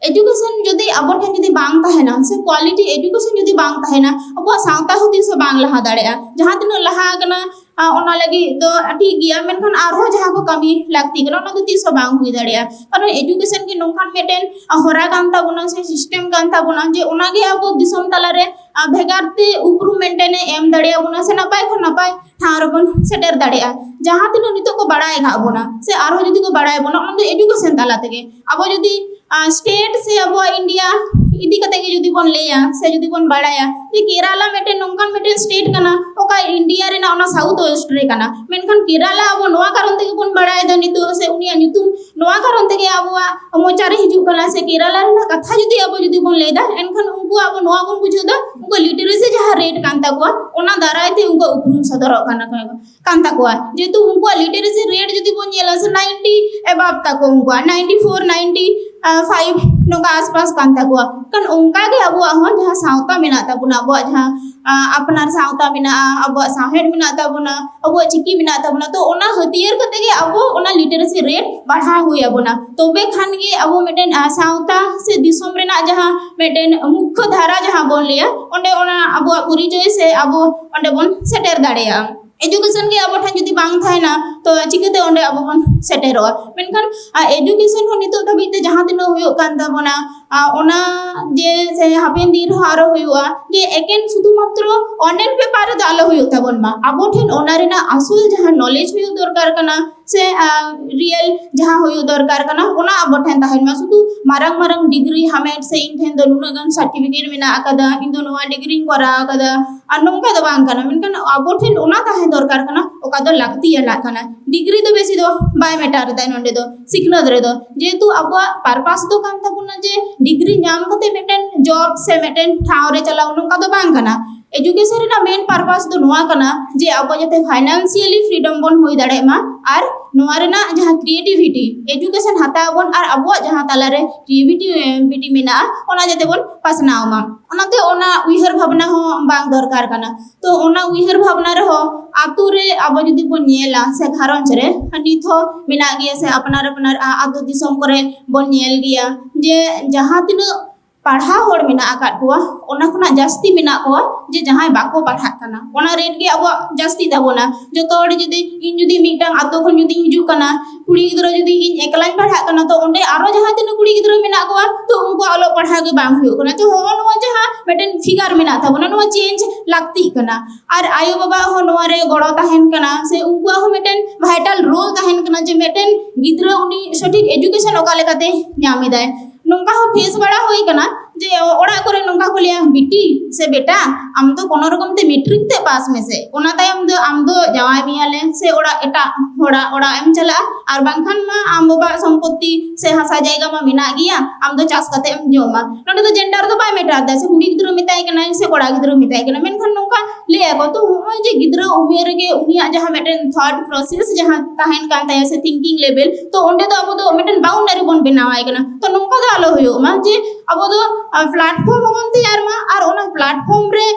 ᱮᱰᱩᱠᱮᱥᱚᱱ ᱡᱩᱫᱤ ᱟᱵᱚ ᱴᱷᱮᱱ ᱡᱩᱫᱤ ᱵᱟᱝ ᱛᱟᱦᱮᱱᱟ ᱥᱮ ᱠᱣᱟᱞᱤᱴᱤ ᱮᱰᱩᱠᱮᱥᱚᱱ ᱡᱩᱫᱤ ᱵᱟᱝ ᱛᱟᱦᱮᱱᱟ, ᱟᱵᱚᱣᱟᱜ ᱥᱟᱶᱛᱟ ᱦᱚᱸ ᱛᱤᱥ ᱦᱚᱸ ᱵᱟᱝ ᱞᱟᱦᱟ ᱫᱟᱲᱮᱭᱟᱜᱼᱟ᱾ ᱡᱟᱦᱟᱸ ᱛᱤᱱᱟᱹᱜ ᱞᱟᱦᱟ ᱟᱠᱟᱱᱟ, ᱟᱸ, ᱚᱱᱟ ᱞᱟᱹᱜᱤᱫ ᱫᱚ ᱴᱷᱤᱠ ᱜᱮᱭᱟ, ᱢᱮᱱᱠᱷᱟᱱ ᱟᱨᱦᱚᱸ ᱡᱟᱦᱟᱸ ᱠᱚ ᱠᱟᱹᱢᱤ ᱞᱟᱹᱠᱛᱤ ᱠᱟᱱᱟ, ᱚᱱᱟ ᱫᱚ ᱛᱤᱥ ᱦᱚᱸ ᱵᱟᱝ ᱦᱩᱭ ᱫᱟᱲᱮᱭᱟᱜᱼᱟ᱾ ᱠᱟᱨᱚᱱ ᱮᱰᱩᱠᱮᱥᱚᱱ ᱜᱮ ᱱᱚᱝᱠᱟᱱ ᱢᱤᱫᱴᱮᱱ, ᱟᱸ, ᱦᱚᱨᱟ ᱠᱟᱱ ᱛᱟᱵᱚᱱᱟ ᱥᱮ ᱥᱤᱥᱴᱮᱢ ᱠᱟᱱ ᱛᱟᱵᱚᱱᱟ, ᱡᱮ ᱚᱱᱟᱜᱮ ᱟᱵᱚ ᱫᱤᱥᱚᱢ ᱛᱟᱞᱟᱨᱮ, ᱟᱸ, ᱵᱷᱮᱜᱟᱨ ᱛᱮ ᱩᱯᱨᱩᱢ ᱢᱮᱱᱴᱮᱱ ᱮ ᱮᱢ ᱫᱟᱲᱮᱭᱟᱵᱚᱱᱟ ᱥᱮ ᱱᱟᱯᱟᱭ ᱠᱷᱚᱱ ᱱᱟᱯᱟᱭ ᱴᱷᱟᱶ ᱨᱮᱵᱚᱱ ᱥᱮᱴᱮᱨ ᱫᱟᱲᱮᱭᱟᱜᱼᱟ᱾ ᱡᱟᱦᱟᱸ ᱛᱤᱱᱟᱹᱜ ᱱᱤᱛᱚᱜ ᱠᱚ ᱵᱟᱲᱟᱭ ᱟᱠᱟᱫ ᱵᱚᱱᱟ ᱥᱮ ᱟᱨᱦᱚᱸ ᱡᱩᱫᱤ ᱠᱚ ᱵᱟᱲᱟᱭ ᱵᱚᱱᱟ, ᱚᱱᱟ ᱫᱚ ᱮᱰᱩᱠᱮᱥᱚᱱ ᱛᱟᱞᱟ ᱛᱮᱜᱮ᱾ ᱟᱵᱚ ᱡᱩᱫᱤ, ᱟᱸ, ᱥᱴᱮᱴ ᱥᱮ ᱟᱵᱚᱣᱟᱜ ᱤᱱᱰᱤᱭᱟ ᱤᱫᱤ ᱠᱟᱛᱮ ᱜᱮ ᱡᱩᱫᱤ ᱵᱚᱱ ᱞᱟᱹᱭᱟ ᱥᱮ ᱡᱩᱫᱤ ᱵᱚᱱ ᱵᱟᱲᱟᱭᱟ ᱡᱮ ᱠᱮᱨᱟᱞᱟ ᱢᱤᱫᱴᱮᱱ ᱱᱚᱝᱠᱟᱱ ᱢᱤᱫᱴᱮᱱ ᱥᱴᱮᱴ ᱠᱟᱱᱟ, ᱚᱠᱟ ᱤᱱᱰᱤᱭᱟ ᱨᱮᱱᱟᱜ ᱚᱱᱟ ᱥᱟᱣᱩᱛᱷ ᱳᱭᱮᱥᱴ ᱨᱮ ᱠᱟᱱᱟ, ᱢᱮᱱᱠᱷᱟᱱ ᱠᱮᱨᱟᱞᱟ ᱟᱵᱚ ᱱᱚᱣᱟ ᱠᱟᱨᱚᱱ ᱛᱮᱜᱮ ᱵᱚᱱ ᱵᱟᱲᱟᱭᱮᱫᱟ ᱱᱤᱛᱚᱜ, ᱥᱮ ᱩᱱᱤᱭᱟᱜ ᱧᱩᱛᱩᱢ ᱱᱚᱣᱟ ᱠᱟᱨᱚᱱ ᱛᱮᱜᱮ ᱟᱵᱚᱣᱟᱜ ᱢᱚᱪᱟ ᱨᱮ ᱦᱤᱡᱩᱜ ᱠᱟᱱᱟ, ᱥᱮ ᱠᱮᱨᱟᱞᱟ ᱨᱮᱱᱟᱜ ᱠᱟᱛᱷᱟ ᱡᱩᱫᱤ ᱟᱵᱚ ᱡᱩᱫᱤ ᱵᱚᱱ ᱞᱟᱹᱭᱫᱟ, ᱮᱱᱠᱷᱟᱱ ᱩᱱᱠᱩ ᱟᱵᱚ ᱱᱚᱣᱟ ᱵᱚᱱ ᱵᱩᱡᱷᱟᱹᱣᱫᱟ, ᱩᱱᱠᱩ ᱞᱤᱴᱟᱨᱮᱥᱤ ᱡᱟᱦᱟᱸ ᱨᱮᱴ ᱠᱟᱱ ᱛᱟᱠᱚᱣᱟ, ᱚᱱᱟ ᱫᱟᱨᱟᱭ ᱛᱮ ᱩᱱᱠᱩᱣᱟᱜ ᱩᱯᱨᱩᱢ ᱥᱚᱫᱚᱨᱚᱜ ᱠᱟᱱᱟ ᱠᱚ, ᱠᱟᱱ ᱛᱟᱠᱚᱣᱟ᱾ ᱡᱮᱦᱮᱛᱩ ᱩᱱᱠᱩᱣᱟᱜ ᱞᱤᱴᱟᱨᱮᱥᱤ ᱨᱮᱴ ᱡᱩᱫᱤ ᱵᱚᱱ ᱧᱮᱞᱟ ᱥᱮ, ᱱᱟᱭᱤᱱᱴᱤ ᱮᱵᱟᱵᱷ ᱛᱟᱠᱚ, ᱩᱱᱠᱩᱣᱟᱜ ᱱᱟᱭᱤᱱᱴᱤ ᱯᱷᱳᱨ, ᱱᱟᱭᱤᱱᱴᱤ ᱯᱷᱟᱭᱤᱵᱷ ᱱᱚᱝᱠᱟ ᱟᱥᱯᱟᱥ ᱠᱟᱱ ᱛᱟᱠᱚᱣᱟ᱾ ᱠᱷᱟᱱ ᱚᱱᱠᱟ ᱜᱮ ᱟᱵᱚᱣᱟᱜ ᱦᱚᱸ ᱡᱟᱦᱟᱸ ᱥᱟᱶᱛᱟ ᱢᱮᱱᱟᱜ ᱛᱟᱵᱚᱱᱟ, ᱟᱵᱚᱣᱟᱜ ᱡᱟᱦᱟᱸ, ᱟᱸ, ᱟᱯᱱᱟᱨ ᱥᱟᱶᱛᱟ ᱢᱮᱱᱟᱜᱼᱟ, ᱟᱵᱚᱣᱟᱜ ᱥᱟᱶᱦᱮᱫ ᱢᱮᱱᱟᱜ ᱛᱟᱵᱚᱱᱟ, ᱟᱵᱚᱣᱟᱜ ᱪᱤᱠᱤ ᱢᱮᱱᱟᱜ ᱛᱟᱵᱚᱱᱟ, ᱛᱚ ᱚᱱᱟ ᱦᱟᱹᱛᱭᱟᱹᱨ ᱠᱟᱛᱮ ᱜᱮ ᱟᱵᱚ ᱚᱱᱟ ᱞᱤᱴᱟᱨᱮᱥᱤ ᱨᱮᱴ ᱵᱟᱲᱦᱟᱣ ᱦᱩᱭ ᱟᱵᱚᱱᱟ᱾ ᱛᱚᱵᱮ ᱠᱷᱟᱱ ᱜᱮ ᱟᱵᱚ ᱢᱤᱫᱴᱮᱱ, ᱟᱸ, ᱥᱟᱶᱛᱟ ᱥᱮ ᱫᱤᱥᱚᱢ ᱨᱮᱱᱟᱜ ᱡᱟᱦᱟᱸ ᱢᱤᱫᱴᱮᱱ ᱢᱩᱠᱠᱷᱚ ᱫᱷᱟᱨᱟ ᱡᱟᱦᱟᱸ ᱵᱚᱱ ᱞᱟᱹᱭᱟ, ᱚᱸᱰᱮ ᱚᱱᱟ ᱟᱵᱚᱣᱟᱜ ᱯᱚᱨᱤᱪᱚᱭ ᱥᱮ ᱟᱵᱚ ᱚᱸᱰᱮ ᱵᱚᱱ ᱥᱮᱴᱮᱨ ᱫᱟᱲᱮᱭᱟᱜᱼᱟ᱾ ᱮᱰᱩᱠᱮᱥᱚᱱ ᱜᱮ ᱟᱵᱚ ᱴᱷᱮᱱ ᱡᱩᱫᱤ ᱵᱟᱝ ᱛᱟᱦᱮᱱᱟ, ᱛᱚ ᱪᱤᱠᱟᱹᱛᱮ ᱚᱸᱰᱮ ᱟᱵᱚ ᱵᱚᱱ ᱥᱮᱴᱮᱨᱚᱜᱼᱟ? ᱢᱮᱱᱠᱷᱟᱱ, ᱟᱸ, ᱮᱰᱩᱠᱮᱥᱚᱱ ᱦᱚᱸ ᱱᱤᱛᱚᱜ ᱫᱷᱟᱹᱵᱤᱡ ᱛᱮ ᱡᱟᱦᱟᱸ ᱛᱤᱱᱟᱹᱜ ᱦᱩᱭᱩᱜ ᱠᱟᱱ ᱛᱟᱵᱚᱱᱟ, ᱟᱨ ᱚᱱᱟ ᱡᱮ ᱥᱮ ᱦᱟᱯᱮᱱ ᱫᱤᱱ ᱨᱮᱦᱚᱸ ᱟᱨᱚ ᱦᱩᱭᱩᱜᱼᱟ, ᱡᱮ ᱮᱠᱮᱱ ᱥᱩᱫᱷᱩ ᱢᱟᱛᱨᱚ online paper ᱨᱮᱫᱚ ᱟᱞᱚ ᱦᱩᱭᱩᱜ ᱛᱟᱵᱚᱱ ᱢᱟ᱾ ᱟᱵᱚ ᱴᱷᱮᱱ ᱚᱱᱟ ᱨᱮᱱᱟᱜ ᱟᱥᱚᱞ ᱡᱟᱦᱟᱸ knowledge ᱦᱩᱭᱩᱜ ᱫᱚᱨᱠᱟᱨ ᱠᱟᱱᱟ, ᱥᱮ ᱨᱤᱭᱮᱞ ᱡᱟᱦᱟᱸ ᱦᱩᱭᱩᱜ ᱫᱚᱨᱠᱟᱨ ᱠᱟᱱᱟ, ᱚᱱᱟ ᱟᱵᱚ ᱴᱷᱮᱱ ᱛᱟᱦᱮᱱ ᱢᱟ᱾ ᱥᱩᱫᱷᱩ ᱢᱟᱨᱟᱝ ᱢᱟᱨᱟᱝ ᱰᱤᱜᱽᱨᱤ ᱦᱟᱢᱮᱴ ᱥᱮ ᱤᱧ ᱴᱷᱮᱱ ᱫᱚ ᱱᱩᱱᱟᱹᱜ ᱜᱟᱱ certificate ᱢᱮᱱᱟᱜ ᱟᱠᱟᱫᱟ, ᱤᱧ ᱫᱚ ᱱᱚᱣᱟ ᱰᱤᱜᱽᱨᱤᱧ ᱠᱚᱨᱟᱣ ᱟᱠᱟᱫᱟ, ᱟᱨ ᱱᱚᱝᱠᱟ ᱫᱚ ᱵᱟᱝ ᱠᱟᱱᱟ᱾ ᱢᱮᱱᱠᱷᱟᱱ ᱟᱵᱚ ᱴᱷᱮᱱ ᱚᱱᱟ ᱛᱟᱦᱮᱸ ᱫᱚᱨᱠᱟᱨ ᱠᱟᱱᱟ, ᱚᱠᱟ ᱫᱚ ᱞᱟᱹᱠᱛᱤᱭᱟᱱᱟᱜ ᱠᱟᱱᱟ᱾ ᱰᱤᱜᱽᱨᱤ ᱫᱚ ᱵᱮᱥᱤ ᱫᱚ ᱵᱟᱭ matter ᱮᱫᱟ ᱱᱚᱰᱮ ᱫᱚ, ᱥᱤᱠᱷᱱᱟᱹᱛ ᱨᱮᱫᱚ᱾ ᱡᱮᱦᱮᱛᱩ ᱟᱵᱚᱣᱟᱜ purpose ᱫᱚ ᱠᱟᱱ ᱛᱟᱵᱚᱱᱟ ᱡᱮ ᱰᱤᱜᱽᱨᱤ ᱧᱟᱢ ᱠᱟᱛᱮ ᱢᱤᱫᱴᱮᱱ job ᱥᱮ ᱢᱤᱫᱴᱮᱱ ᱴᱷᱟᱶ ᱨᱮ ᱪᱟᱞᱟᱣ, ᱱᱚᱝᱠᱟ ᱫᱚ ᱵᱟᱝ ᱠᱟᱱᱟ᱾ Education ᱨᱮᱱᱟᱜ main purpose ᱫᱚ ᱱᱚᱣᱟ ᱠᱟᱱᱟ ᱡᱮ ᱟᱵᱚ ᱡᱟᱛᱮ financially freedom ᱵᱚᱱ ᱦᱩᱭ ᱫᱟᱲᱮᱭᱟᱜ ᱢᱟ, ᱟᱨ ᱱᱚᱣᱟ ᱨᱮᱱᱟᱜ ᱡᱟᱦᱟᱸ creativity, education ᱦᱟᱛᱟᱣ ᱟᱵᱚᱱ ᱟᱨ ᱟᱵᱚᱣᱟᱜ ᱡᱟᱦᱟᱸ ᱛᱟᱞᱟᱨᱮ creativity ᱢᱮᱱᱟᱜᱼᱟ, ᱚᱱᱟ ᱡᱟᱛᱮ ᱵᱚᱱ ᱯᱟᱥᱱᱟᱣ ᱢᱟ᱾ ᱚᱱᱟᱛᱮ ᱚᱱᱟ ᱩᱭᱦᱟᱹᱨ ᱵᱷᱟᱵᱽᱱᱟ ᱦᱚᱸ ᱵᱟᱝ ᱫᱚᱨᱠᱟᱨ ᱠᱟᱱᱟ᱾ ᱛᱚ ᱚᱱᱟ ᱩᱭᱦᱟᱹᱨ ᱵᱷᱟᱵᱽᱱᱟ ᱨᱮᱦᱚᱸ ᱟᱛᱳ ᱨᱮ ᱟᱵᱚ ᱡᱩᱫᱤ ᱵᱚᱱ ᱧᱮᱞᱟ ᱥᱮ ᱜᱷᱟᱨᱚᱸᱡᱽ ᱨᱮ ᱱᱤᱛ ᱦᱚᱸ ᱢᱮᱱᱟᱜ ᱜᱮᱭᱟ, ᱥᱮ ᱟᱯᱱᱟᱨ ᱟᱯᱱᱟᱨ ᱟ-, ᱟᱛᱳ ᱫᱤᱥᱚᱢ ᱠᱚᱨᱮ ᱵᱚᱱ ᱧᱮᱞ ᱜᱮᱭᱟ ᱡᱮ ᱡᱟᱦᱟᱸ ᱛᱤᱱᱟᱹᱜ ᱯᱟᱲᱦᱟᱣ ᱦᱚᱲ ᱢᱮᱱᱟᱜ ᱟᱠᱟᱫ ᱠᱚᱣᱟ, ᱚᱱᱟ ᱠᱷᱚᱱᱟᱜ ᱡᱟᱹᱥᱛᱤ ᱢᱮᱱᱟᱜ ᱠᱚᱣᱟ ᱡᱮ ᱡᱟᱦᱟᱸᱭ ᱵᱟᱠᱚ ᱯᱟᱲᱦᱟᱜ ᱠᱟᱱᱟ᱾ ᱚᱱᱟ rate ᱜᱮ ᱟᱵᱚᱣᱟᱜ ᱡᱟᱹᱥᱛᱤ ᱛᱟᱵᱚᱱᱟ᱾ ᱡᱚᱛᱚ ᱦᱚᱲ ᱡᱩᱫᱤ, ᱤᱧ ᱡᱩᱫᱤ ᱢᱤᱫᱴᱟᱝ ᱟᱛᱳ ᱠᱷᱚᱱ ᱡᱩᱫᱤᱧ ᱦᱤᱡᱩᱜ ᱠᱟᱱᱟ, ᱠᱩᱲᱤ ᱜᱤᱫᱽᱨᱟᱹ ᱡᱩᱫᱤ ᱤᱧ ᱮᱠᱞᱟᱧ ᱯᱟᱲᱦᱟᱜ ᱠᱟᱱᱟ, ᱛᱚ ᱚᱸᱰᱮ ᱟᱨᱚ ᱡᱟᱦᱟᱸ ᱛᱤᱱᱟᱹᱜ ᱠᱩᱲᱤ ᱜᱤᱫᱽᱨᱟᱹ ᱢᱮᱱᱟᱜ ᱠᱚᱣᱟ, ᱛᱚ ᱩᱱᱠᱩᱣᱟᱜ ᱚᱞᱚᱜ ᱯᱟᱲᱦᱟᱣ ᱜᱮ ᱵᱟᱝ ᱦᱩᱭᱩᱜ ᱠᱟᱱᱟ᱾ ᱛᱚ ᱦᱚᱸᱜᱼᱚ ᱱᱚᱣᱟ ᱡᱟᱦᱟᱸ ᱢᱤᱫᱴᱮᱱ figure ᱢᱮᱱᱟᱜ ᱛᱟᱵᱚᱱᱟ, ᱱᱚᱣᱟ change ᱞᱟᱹᱠᱛᱤᱜ ᱠᱟᱱᱟ᱾ ᱟᱨ ᱟᱭᱳ ᱵᱟᱵᱟ ᱦᱚᱸ ᱱᱚᱣᱟ ᱨᱮ ᱜᱚᱲᱚ ᱛᱟᱦᱮᱱ ᱠᱟᱱᱟ, ᱥᱮ ᱩᱱᱠᱩᱣᱟᱜ ᱦᱚᱸ ᱢᱤᱫᱴᱮᱱ vital role ᱛᱟᱦᱮᱱ ᱠᱟᱱᱟ ᱡᱮ ᱢᱤᱫᱴᱮᱱ ᱜᱤᱫᱽᱨᱟᱹ ᱩᱱᱤ ᱥᱚᱴᱷᱤᱠ education ᱚᱠᱟ ᱞᱮᱠᱟᱛᱮ ᱧᱟᱢ ᱮᱫᱟᱭ᱾ ᱱᱚᱝᱠᱟ ᱦᱚᱸ face ᱵᱟᱲᱟ ᱦᱩᱭ ᱠᱟᱱᱟ ᱡᱮ ᱚᱲᱟᱜ ᱠᱚᱨᱮ ᱱᱚᱝᱠᱟ ᱠᱚ ᱞᱟᱹᱭᱟ, "ᱵᱤᱴᱤ ᱥᱮ ᱵᱮᱴᱟ, ᱟᱢ ᱫᱚ ᱠᱳᱱᱳ ᱨᱚᱠᱚᱢ ᱛᱮ matric ᱛᱮ pass ᱢᱮᱥᱮ, ᱚᱱᱟ ᱛᱟᱭᱚᱢ ᱫᱚ ᱟᱢ ᱫᱚ ᱡᱟᱶᱟᱭ ᱢᱮᱭᱟᱞᱮ ᱥᱮ ᱚᱲᱟᱜ, ᱮᱴᱟᱜ ᱦᱚᱲᱟᱜ ᱚᱲᱟᱜ ᱮᱢ ᱪᱟᱞᱟᱜᱼᱟ, ᱟᱨ ᱵᱟᱝᱠᱷᱟᱱ ᱢᱟ ᱟᱢ ᱵᱟᱵᱟᱣᱟᱜ ᱥᱚᱢᱯᱚᱛᱛᱤ ᱥᱮ ᱦᱟᱥᱟ ᱡᱟᱭᱜᱟ ᱢᱟ ᱢᱮᱱᱟᱜ ᱜᱮᱭᱟ, ᱟᱢ ᱫᱚ ᱪᱟᱥ ᱠᱟᱛᱮ ᱮᱢ ᱡᱚᱢᱟ᱾" ᱱᱚᱰᱮ ᱫᱚ gender ᱫᱚ ᱵᱟᱭ matter ᱮᱫᱟ, ᱥᱮ ᱠᱩᱲᱤ ᱜᱤᱫᱽᱨᱟᱹ ᱢᱮᱛᱟᱭ ᱠᱟᱱᱟᱭ ᱥᱮ ᱠᱚᱲᱟ ᱜᱤᱫᱽᱨᱟᱹ ᱢᱮᱛᱟᱭ ᱠᱟᱱᱟ᱾ ᱢᱮᱱᱠᱷᱟᱱ ᱱᱚᱝᱠᱟ ᱞᱟᱹᱭ ᱟᱠᱚ, ᱛᱚ ᱱᱚᱜᱼᱚᱭ ᱡᱮ ᱜᱤᱫᱽᱨᱟᱹ ᱩᱢᱮᱨ ᱨᱮᱜᱮ ᱩᱱᱤᱭᱟᱜ ᱡᱟᱦᱟᱸ ᱢᱤᱫᱴᱮᱱ thought process ᱡᱟᱦᱟᱸ ᱛᱟᱦᱮᱱ ᱠᱟᱱ ᱛᱟᱭᱟ ᱥᱮ thinking level, ᱛᱚ ᱚᱸᱰᱮ ᱫᱚ ᱟᱵᱚ ᱫᱚ ᱢᱤᱫᱴᱮᱱ boundary ᱵᱚᱱ ᱵᱮᱱᱟᱣᱟᱭ ᱠᱟᱱᱟ᱾ ᱛᱚ ᱱᱚᱝᱠᱟ ᱫᱚ ᱟᱞᱚ ᱦᱩᱭᱩᱜ ᱢᱟ, ᱡᱮ ᱟᱵᱚ ᱫᱚ, ᱟ, platform ᱦᱚᱸᱵᱚᱱ ᱛᱮᱭᱟᱨ ᱢᱟ ᱟᱨ ᱚᱱᱟ platform ᱨᱮ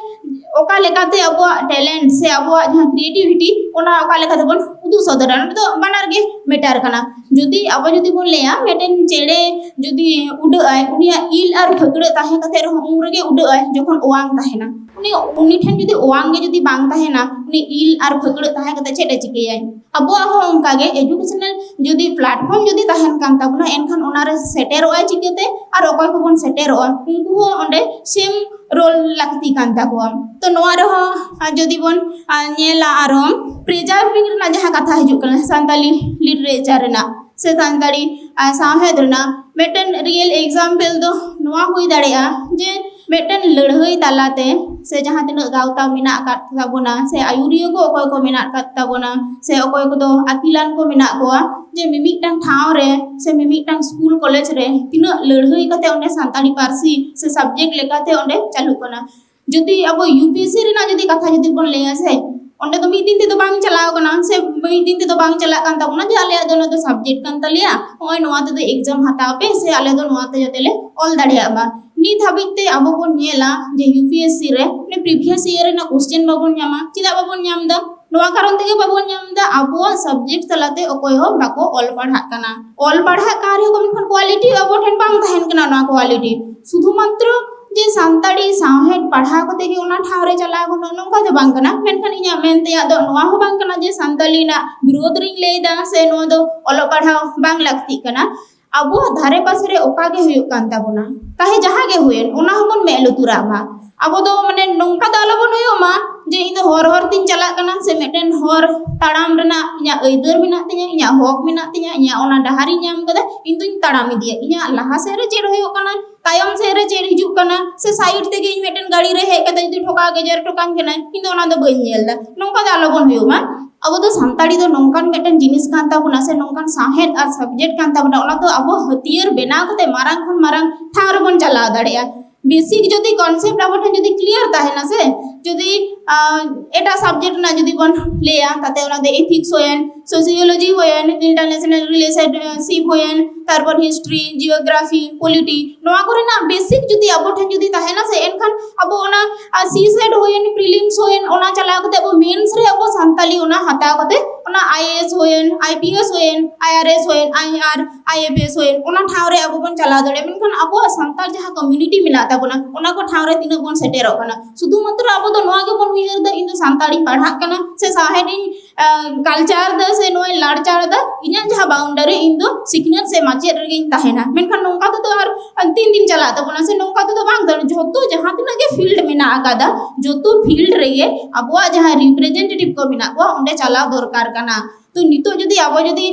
ᱚᱠᱟ ᱞᱮᱠᱟᱛᱮ ᱟᱵᱚᱣᱟᱜ ᱴᱮᱞᱮᱱᱴ ᱥᱮ ᱟᱵᱚᱣᱟᱜ ᱡᱟᱦᱟᱸ ᱠᱨᱤᱭᱮᱴᱤᱵᱷᱤᱴᱤ, ᱚᱱᱟ ᱚᱠᱟ ᱞᱮᱠᱟ ᱛᱮᱵᱚᱱ ᱩᱫᱩᱜ ᱥᱚᱫᱚᱨᱟ, ᱚᱱᱟ ᱫᱚ ᱵᱟᱱᱟᱨ ᱜᱮ ᱢᱮᱴᱟᱨ ᱠᱟᱱᱟ᱾ ᱡᱩᱫᱤ ᱟᱵᱚ ᱡᱩᱫᱤ ᱵᱚᱱ ᱞᱟᱹᱭᱟ, ᱢᱤᱫᱴᱮᱱ ᱪᱮᱬᱮ ᱡᱩᱫᱤ ᱩᱰᱟᱹᱜ ᱟᱭ, ᱩᱱᱤᱭᱟᱜ ᱤᱞ ᱟᱨ ᱯᱷᱟᱹᱠᱲᱟᱹᱜ ᱛᱟᱦᱮᱸ ᱠᱟᱛᱮ ᱨᱮᱦᱚᱸ ᱩᱱ ᱨᱮᱜᱮ ᱩᱰᱟᱹᱜ ᱟᱭ ᱡᱚᱠᱷᱚᱱ ᱚᱣᱟᱝ ᱛᱟᱦᱮᱱᱟ᱾ ᱩᱱᱤ, ᱩᱱᱤ ᱴᱷᱮᱱ ᱡᱩᱫᱤ ᱚᱣᱟᱝ ᱜᱮ ᱡᱩᱫᱤ ᱵᱟᱝ ᱛᱟᱦᱮᱱᱟ, ᱩᱱᱤ ᱤᱞ ᱟᱨ ᱯᱷᱟᱹᱠᱲᱟᱹᱜ ᱛᱟᱦᱮᱸ ᱠᱟᱛᱮ ᱪᱮᱫ ᱮ ᱪᱤᱠᱟᱹᱭᱟᱭ? ᱟᱵᱚᱣᱟᱜ ᱦᱚᱸ ᱚᱱᱠᱟᱜᱮ educational ᱡᱩᱫᱤ platform ᱡᱩᱫᱤ ᱛᱟᱦᱮᱱ ᱠᱟᱱ ᱛᱟᱵᱚᱱᱟ, ᱮᱱᱠᱷᱟᱱ ᱚᱱᱟᱨᱮ ᱥᱮᱴᱮᱨᱚᱜᱼᱟᱭ ᱪᱤᱠᱟᱹᱛᱮ? ᱟᱨ ᱚᱠᱚᱭ ᱠᱚᱵᱚᱱ ᱥᱮᱴᱮᱨᱚᱜᱼᱟ, ᱩᱱᱠᱩ ᱦᱚᱸ ᱚᱸᱰᱮ same role ᱞᱟᱹᱠᱛᱤ ᱠᱟᱱ ᱛᱟᱠᱚᱣᱟ᱾ ᱛᱚ ᱱᱚᱣᱟ ᱨᱮᱦᱚᱸ, ᱟᱨ ᱡᱩᱫᱤ ᱵᱚᱱ, ᱟᱨ ᱧᱮᱞᱟ ᱟᱨᱦᱚᱸ preserving ᱨᱮᱱᱟᱜ ᱡᱟᱦᱟᱸ ᱠᱟᱛᱷᱟ ᱦᱤᱡᱩᱜ ᱠᱟᱱᱟ, ᱥᱟᱱᱛᱟᱞᱤ literature ᱨᱮᱱᱟᱜ ᱥᱮ ᱥᱟᱱᱛᱟᱲᱤ, ᱟᱨ ᱥᱟᱶᱦᱮᱫ ᱨᱮᱱᱟᱜ ᱢᱤᱫᱴᱮᱱ real example ᱫᱚ ᱱᱚᱣᱟ ᱦᱩᱭ ᱫᱟᱲᱮᱭᱟᱜᱼᱟ ᱡᱮ ᱢᱤᱫᱴᱮᱱ ᱞᱟᱹᱲᱦᱟᱹᱭ ᱛᱟᱞᱟᱛᱮ ᱥᱮ ᱡᱟᱦᱟᱸ ᱛᱤᱱᱟᱹᱜ ᱜᱟᱶᱛᱟ ᱢᱮᱱᱟᱜ ᱟᱠᱟᱫ ᱛᱟᱵᱚᱱᱟ ᱥᱮ ᱟᱹᱭᱩᱨᱤᱭᱟᱹ ᱠᱚ ᱚᱠᱚᱭ ᱠᱚ ᱢᱮᱱᱟᱜ ᱟᱠᱟᱫ ᱛᱟᱵᱚᱱᱟ ᱥᱮ ᱚᱠᱚᱭ ᱠᱚᱫᱚ ᱟᱹᱠᱤᱞᱟᱱ ᱠᱚ ᱢᱮᱱᱟᱜ ᱠᱚᱣᱟ, ᱡᱮ ᱢᱤᱢᱤᱫᱴᱟᱝ ᱴᱷᱟᱶ ᱨᱮ ᱥᱮ ᱢᱤᱢᱤᱫᱴᱟᱝ ᱥᱠᱩᱞ ᱠᱚᱞᱮᱡᱽ ᱨᱮ ᱛᱤᱱᱟᱹᱜ ᱞᱟᱹᱲᱦᱟᱹᱭ ᱠᱟᱛᱮ ᱚᱸᱰᱮ ᱥᱟᱱᱛᱟᱲᱤ ᱯᱟᱹᱨᱥᱤ ᱥᱮ subject ᱞᱮᱠᱟᱛᱮ ᱚᱸᱰᱮ ᱪᱟᱹᱞᱩᱜ ᱠᱟᱱᱟ᱾ ᱡᱩᱫᱤ ᱟᱵᱚ UPSC ᱨᱮᱱᱟᱜ ᱡᱩᱫᱤ ᱠᱟᱛᱷᱟ ᱡᱩᱫᱤ ᱵᱚᱱ ᱞᱟᱹᱭᱟ ᱥᱮ, ᱚᱸᱰᱮ ᱫᱚ ᱢᱤᱫ ᱫᱤᱱ ᱛᱮᱫᱚ ᱵᱟᱝ ᱪᱟᱞᱟᱣ ᱠᱟᱱᱟ ᱥᱮ ᱢᱤᱫ ᱫᱤᱱ ᱛᱮᱫᱚ ᱵᱟᱝ ᱪᱟᱞᱟᱜ ᱠᱟᱱ ᱛᱟᱵᱚᱱᱟ ᱡᱮ ᱟᱞᱮᱭᱟᱜ ᱫᱚ ᱱᱚᱣᱟ ᱫᱚ subject ᱠᱟᱱ ᱛᱟᱞᱮᱭᱟ, ᱱᱚᱜᱼᱚᱭ ᱱᱚᱣᱟ ᱛᱮᱫᱚ exam ᱦᱟᱛᱟᱣ ᱯᱮ ᱥᱮ ᱟᱞᱮ ᱫᱚ ᱱᱚᱣᱟ ᱛᱮ ᱡᱟᱛᱮ ᱞᱮ ᱚᱞ ᱫᱟᱲᱮᱭᱟᱜ ᱢᱟ᱾ ᱱᱤᱛ ᱦᱟᱹᱵᱤᱡ ᱛᱮ ᱟᱵᱚ ᱵᱚᱱ ᱧᱮᱞᱟ ᱡᱮ UPSC ᱨᱮ ᱚᱱᱮ previous year ᱨᱮᱱᱟᱜ question ᱵᱟᱵᱚᱱ ᱧᱟᱢᱟ᱾ ᱪᱮᱫᱟᱜ ᱵᱟᱵᱚᱱ ᱧᱟᱢ ᱮᱫᱟ? ᱱᱚᱣᱟ ᱠᱟᱨᱚᱱ ᱛᱮᱜᱮ ᱵᱟᱵᱚᱱ ᱧᱟᱢ ᱮᱫᱟ, ᱟᱵᱚᱣᱟᱜ subject ᱛᱟᱞᱟᱛᱮ ᱚᱠᱚᱭ ᱦᱚᱸ ᱵᱟᱠᱚ ᱚᱞ ᱯᱟᱲᱦᱟᱜ ᱠᱟᱱᱟ᱾ ᱚᱞ ᱯᱟᱲᱦᱟᱜ ᱠᱟᱱ ᱨᱮᱦᱚᱸ ᱠᱚ, ᱢᱮᱱᱠᱷᱟᱱ quality ᱟᱵᱚ ᱴᱷᱮᱱ ᱵᱟᱝ ᱛᱟᱦᱮᱱ ᱠᱟᱱᱟ᱾ ᱱᱚᱣᱟ quality ᱥᱩᱫᱷᱩ ᱢᱟᱛᱨᱚ ᱡᱮ ᱥᱟᱱᱛᱟᱲᱤ ᱥᱟᱶᱦᱮᱫ ᱯᱟᱲᱦᱟᱣ ᱠᱟᱛᱮ ᱜᱮ ᱚᱱᱟ ᱴᱷᱟᱶ ᱨᱮ ᱪᱟᱞᱟᱣ ᱜᱟᱱᱚᱜᱼᱟ, ᱱᱚᱝᱠᱟ ᱫᱚ ᱵᱟᱝ ᱠᱟᱱᱟ᱾ ᱢᱮᱱᱠᱷᱟᱱ ᱤᱧᱟᱹᱜ ᱢᱮᱱ ᱛᱮᱭᱟᱜ ᱫᱚ ᱱᱚᱣᱟ ᱦᱚᱸ ᱵᱟᱝ ᱠᱟᱱᱟ ᱡᱮ ᱥᱟᱱᱛᱟᱲᱤ ᱨᱮᱱᱟᱜ ᱵᱤᱨᱳᱫᱷ ᱨᱤᱧ ᱞᱟᱹᱭ ᱮᱫᱟ ᱥᱮ ᱱᱚᱣᱟ ᱫᱚ ᱚᱞᱚᱜ ᱯᱟᱲᱦᱟᱣ ᱵᱟᱝ ᱞᱟᱹᱠᱛᱤᱜ ᱠᱟᱱᱟ᱾ ᱟᱵᱚᱣᱟᱜ ᱫᱷᱟᱨᱮ ᱯᱟᱥᱮ ᱨᱮ ᱚᱠᱟ ᱜᱮ ᱦᱩᱭᱩᱜ ᱠᱟᱱ ᱛᱟᱵᱚᱱᱟ, ᱪᱟᱦᱮ ᱡᱟᱦᱟᱸ ᱜᱮ ᱦᱩᱭᱮᱱ, ᱚᱱᱟ ᱦᱚᱸᱵᱚᱱ ᱢᱮᱫ ᱞᱩᱛᱩᱨᱟᱜ ᱢᱟ᱾ ᱟᱵᱚ ᱫᱚ ᱢᱟᱱᱮ ᱱᱚᱝᱠᱟ ᱫᱚ ᱟᱞᱚᱵᱚᱱ ᱦᱩᱭᱩᱜ ᱢᱟ ᱡᱮ ᱤᱧ ᱫᱚ ᱦᱚᱨ ᱦᱚᱨ ᱛᱤᱧ ᱪᱟᱞᱟᱜ ᱠᱟᱱᱟ ᱥᱮ ᱢᱤᱫᱴᱮᱱ ᱦᱚᱨ ᱛᱟᱲᱟᱢ ᱨᱮᱱᱟᱜ ᱤᱧᱟᱹᱜ ᱟᱹᱭᱫᱟᱹᱨ ᱢᱮᱱᱟᱜ ᱛᱤᱧᱟᱹ, ᱤᱧᱟᱹᱜ ᱦᱚᱠ ᱢᱮᱱᱟᱜ ᱛᱤᱧᱟᱹ, ᱤᱧᱟᱹᱜ ᱚᱱᱟ ᱰᱟᱦᱟᱨᱤᱧ ᱧᱟᱢ ᱠᱟᱫᱟ, ᱤᱧ ᱫᱚᱧ ᱛᱟᱲᱟᱢ ᱤᱫᱤᱭᱟ᱾ ᱤᱧᱟᱹᱜ ᱞᱟᱦᱟ ᱥᱮᱫ ᱨᱮ ᱪᱮᱫ ᱦᱩᱭᱩᱜ ᱠᱟᱱᱟ, ᱛᱟᱭᱚᱢ ᱥᱮᱫ ᱨᱮ ᱪᱮᱫ ᱦᱤᱡᱩᱜ ᱠᱟᱱᱟ, ᱥᱮ side ᱛᱮᱜᱮ ᱤᱧ ᱢᱤᱫᱴᱮᱱ ᱜᱟᱹᱰᱤ ᱨᱮ ᱦᱮᱡ ᱠᱟᱛᱮ ᱡᱩᱫᱤ ᱴᱷᱚᱠᱟᱣ ᱜᱮᱡᱮᱨ ᱦᱚᱴᱚ ᱠᱟᱹᱧ ᱠᱟᱱᱟᱭ, ᱤᱧ ᱫᱚ ᱚᱱᱟ ᱫᱚ ᱵᱟᱹᱧ ᱧᱮᱞ ᱮᱫᱟ᱾ ᱱᱚᱝᱠᱟ ᱫᱚ ᱟᱞᱚᱵᱚᱱ ᱦᱩᱭᱩᱜ ᱢᱟ᱾ ᱟᱵᱚ ᱫᱚ ᱥᱟᱱᱛᱟᱲᱤ ᱫᱚ ᱱᱚᱝᱠᱟᱱ ᱢᱤᱫᱴᱮᱱ ᱡᱤᱱᱤᱥ ᱠᱟᱱ ᱛᱟᱵᱚᱱᱟ ᱥᱮ ᱱᱚᱝᱠᱟᱱ ᱥᱟᱶᱦᱮᱫ ᱟᱨ subject ᱠᱟᱱ ᱛᱟᱵᱚᱱᱟ, ᱚᱱᱟ ᱫᱚ ᱟᱵᱚ ᱦᱟᱹᱛᱭᱟᱹᱨ ᱵᱮᱱᱟᱣ ᱠᱟᱛᱮ ᱢᱟᱨᱟᱝ ᱠᱷᱚᱱ ᱢᱟᱨᱟᱝ ᱴᱷᱟᱶ ᱨᱮᱵᱚᱱ ᱪᱟᱞᱟᱣ ᱫᱟᱲᱮᱭᱟᱜᱼᱟ᱾ Basic ᱡᱩᱫᱤ concept ᱟᱵᱚ ᱴᱷᱮᱱ ᱡᱩᱫᱤ clear ᱛᱟᱦᱮᱱᱟ ᱥᱮ, ᱡᱩᱫᱤ, ᱟᱸ, ᱮᱴᱟᱜ subject ᱨᱮᱱᱟᱜ ᱡᱩᱫᱤ ᱵᱚᱱ ᱞᱟᱹᱭᱟ, ᱛᱟᱛᱮ ᱚᱱᱟ ᱫᱚ ethics ᱦᱩᱭᱮᱱ, sociology ᱦᱩᱭᱮᱱ, international relationship ᱦᱩᱭᱮᱱ, ᱛᱟᱨᱯᱚᱨ history, geography, polity, ᱱᱚᱣᱟ ᱠᱚᱨᱮᱱᱟᱜ basic ᱡᱩᱫᱤ ᱟᱵᱚ ᱴᱷᱮᱱ ᱡᱩᱫᱤ ᱛᱟᱦᱮᱱᱟ ᱥᱮ, ᱮᱱᱠᱷᱟᱱ ᱟᱵᱚ ᱚᱱᱟ ᱟᱨ ᱥᱤ ᱥᱮᱴ ᱦᱩᱭᱮᱱ, ᱯᱨᱤᱞᱤᱢᱥ ᱦᱩᱭᱮᱱ, ᱚᱱᱟ ᱪᱟᱞᱟᱣ ᱠᱟᱛᱮ ᱟᱵᱚ ᱢᱮᱱᱥ ᱨᱮ ᱟᱵᱚ ᱥᱟᱱᱛᱟᱞᱤ ᱚᱱᱟ ᱦᱟᱛᱟᱣ ᱠᱟᱛᱮ ᱚᱱᱟ ᱟᱭ ᱮ ᱮᱥ ᱦᱩᱭᱮᱱ, ᱟᱭ ᱯᱤ ᱮᱥ ᱦᱩᱭᱮᱱ, ᱟᱭ ᱟᱨ ᱮᱥ ᱦᱩᱭᱮᱱ, ᱚᱱᱟ ᱴᱷᱟᱶ ᱨᱮ ᱟᱵᱚ ᱵᱚᱱ ᱪᱟᱞᱟᱣ ᱫᱟᱲᱮᱭᱟᱜᱼᱟ᱾ ᱢᱮᱱᱠᱷᱟᱱ ᱟᱵᱚᱣᱟᱜ ᱥᱟᱱᱛᱟᱲ ᱡᱟᱦᱟᱸ ᱠᱚᱢᱤᱭᱩᱱᱤᱴᱤ ᱢᱮᱱᱟᱜ ᱛᱟᱵᱚᱱᱟ, ᱚᱱᱟ ᱠᱚ ᱴᱷᱟᱶ ᱨᱮ ᱛᱤᱱᱟᱹᱜ ᱵᱚᱱ ᱥᱮᱴᱮᱨᱚᱜ ᱠᱟᱱᱟ? ᱥᱩᱫᱷᱩ ᱢᱟᱛᱨᱚ ᱟᱵᱚ ᱫᱚ ᱱᱚᱣᱟ ᱜᱮᱵᱚᱱ ᱩᱭᱦᱟᱹᱨ ᱮᱫᱟ, ᱤᱧ ᱫᱚ ᱥᱟᱱᱛᱟᱲᱤᱧ ᱯᱟᱲᱦᱟᱜ ᱠᱟᱱᱟ ᱥᱮ ᱥᱟᱶᱦᱮᱫ ᱤᱧ ᱠᱟᱞᱪᱟᱨ ᱫᱟ ᱥᱮ ᱱᱚᱣᱟᱧ ᱞᱟᱲᱪᱟᱲ ᱫᱟ, ᱤᱧᱟᱹᱜ ᱡᱟᱦᱟᱸ ᱵᱟᱣᱩᱱᱰᱟᱨᱤ, ᱤᱧ ᱫᱚ ᱥᱤᱠᱷᱱᱟᱹᱛ ᱥᱮ ᱢᱟᱪᱮᱫ ᱨᱮᱜᱮᱧ ᱛᱟᱦᱮᱱᱟ᱾ ᱢᱮᱱᱠᱷᱟᱱ ᱱᱚᱝᱠᱟ ᱛᱮᱫᱚ ᱟᱨ ᱛᱤᱱ ᱫᱤᱱ ᱪᱟᱞᱟᱜ ᱛᱟᱵᱚᱱᱟ? ᱥᱮ ᱱᱚᱝᱠᱟ ᱛᱮᱫᱚ ᱵᱟᱝ ᱜᱟᱱᱚᱜᱼᱟ᱾ ᱡᱷᱚᱛᱚ ᱡᱟᱦᱟᱸ ᱛᱤᱱᱟᱹᱜ ᱜᱮ ᱯᱷᱤᱞᱰ ᱢᱮᱱᱟᱜ ᱟᱠᱟᱫᱟ, ᱡᱷᱚᱛᱚ ᱯᱷᱤᱞᱰ ᱨᱮᱜᱮ ᱟᱵᱚᱣᱟᱜ ᱡᱟᱦᱟᱸ ᱨᱤᱯᱨᱮᱡᱮᱱᱴᱮᱴᱤᱵᱷ ᱠᱚ ᱢᱮᱱᱟᱜ ᱠᱚᱣᱟ, ᱚᱸᱰᱮ ᱪᱟᱞᱟᱣ ᱫᱚᱨᱠᱟᱨ ᱠᱟᱱᱟ᱾ ᱛᱚ ᱱᱤᱛᱚᱜ ᱡᱩᱫᱤ ᱟᱵᱚ ᱡᱩᱫᱤ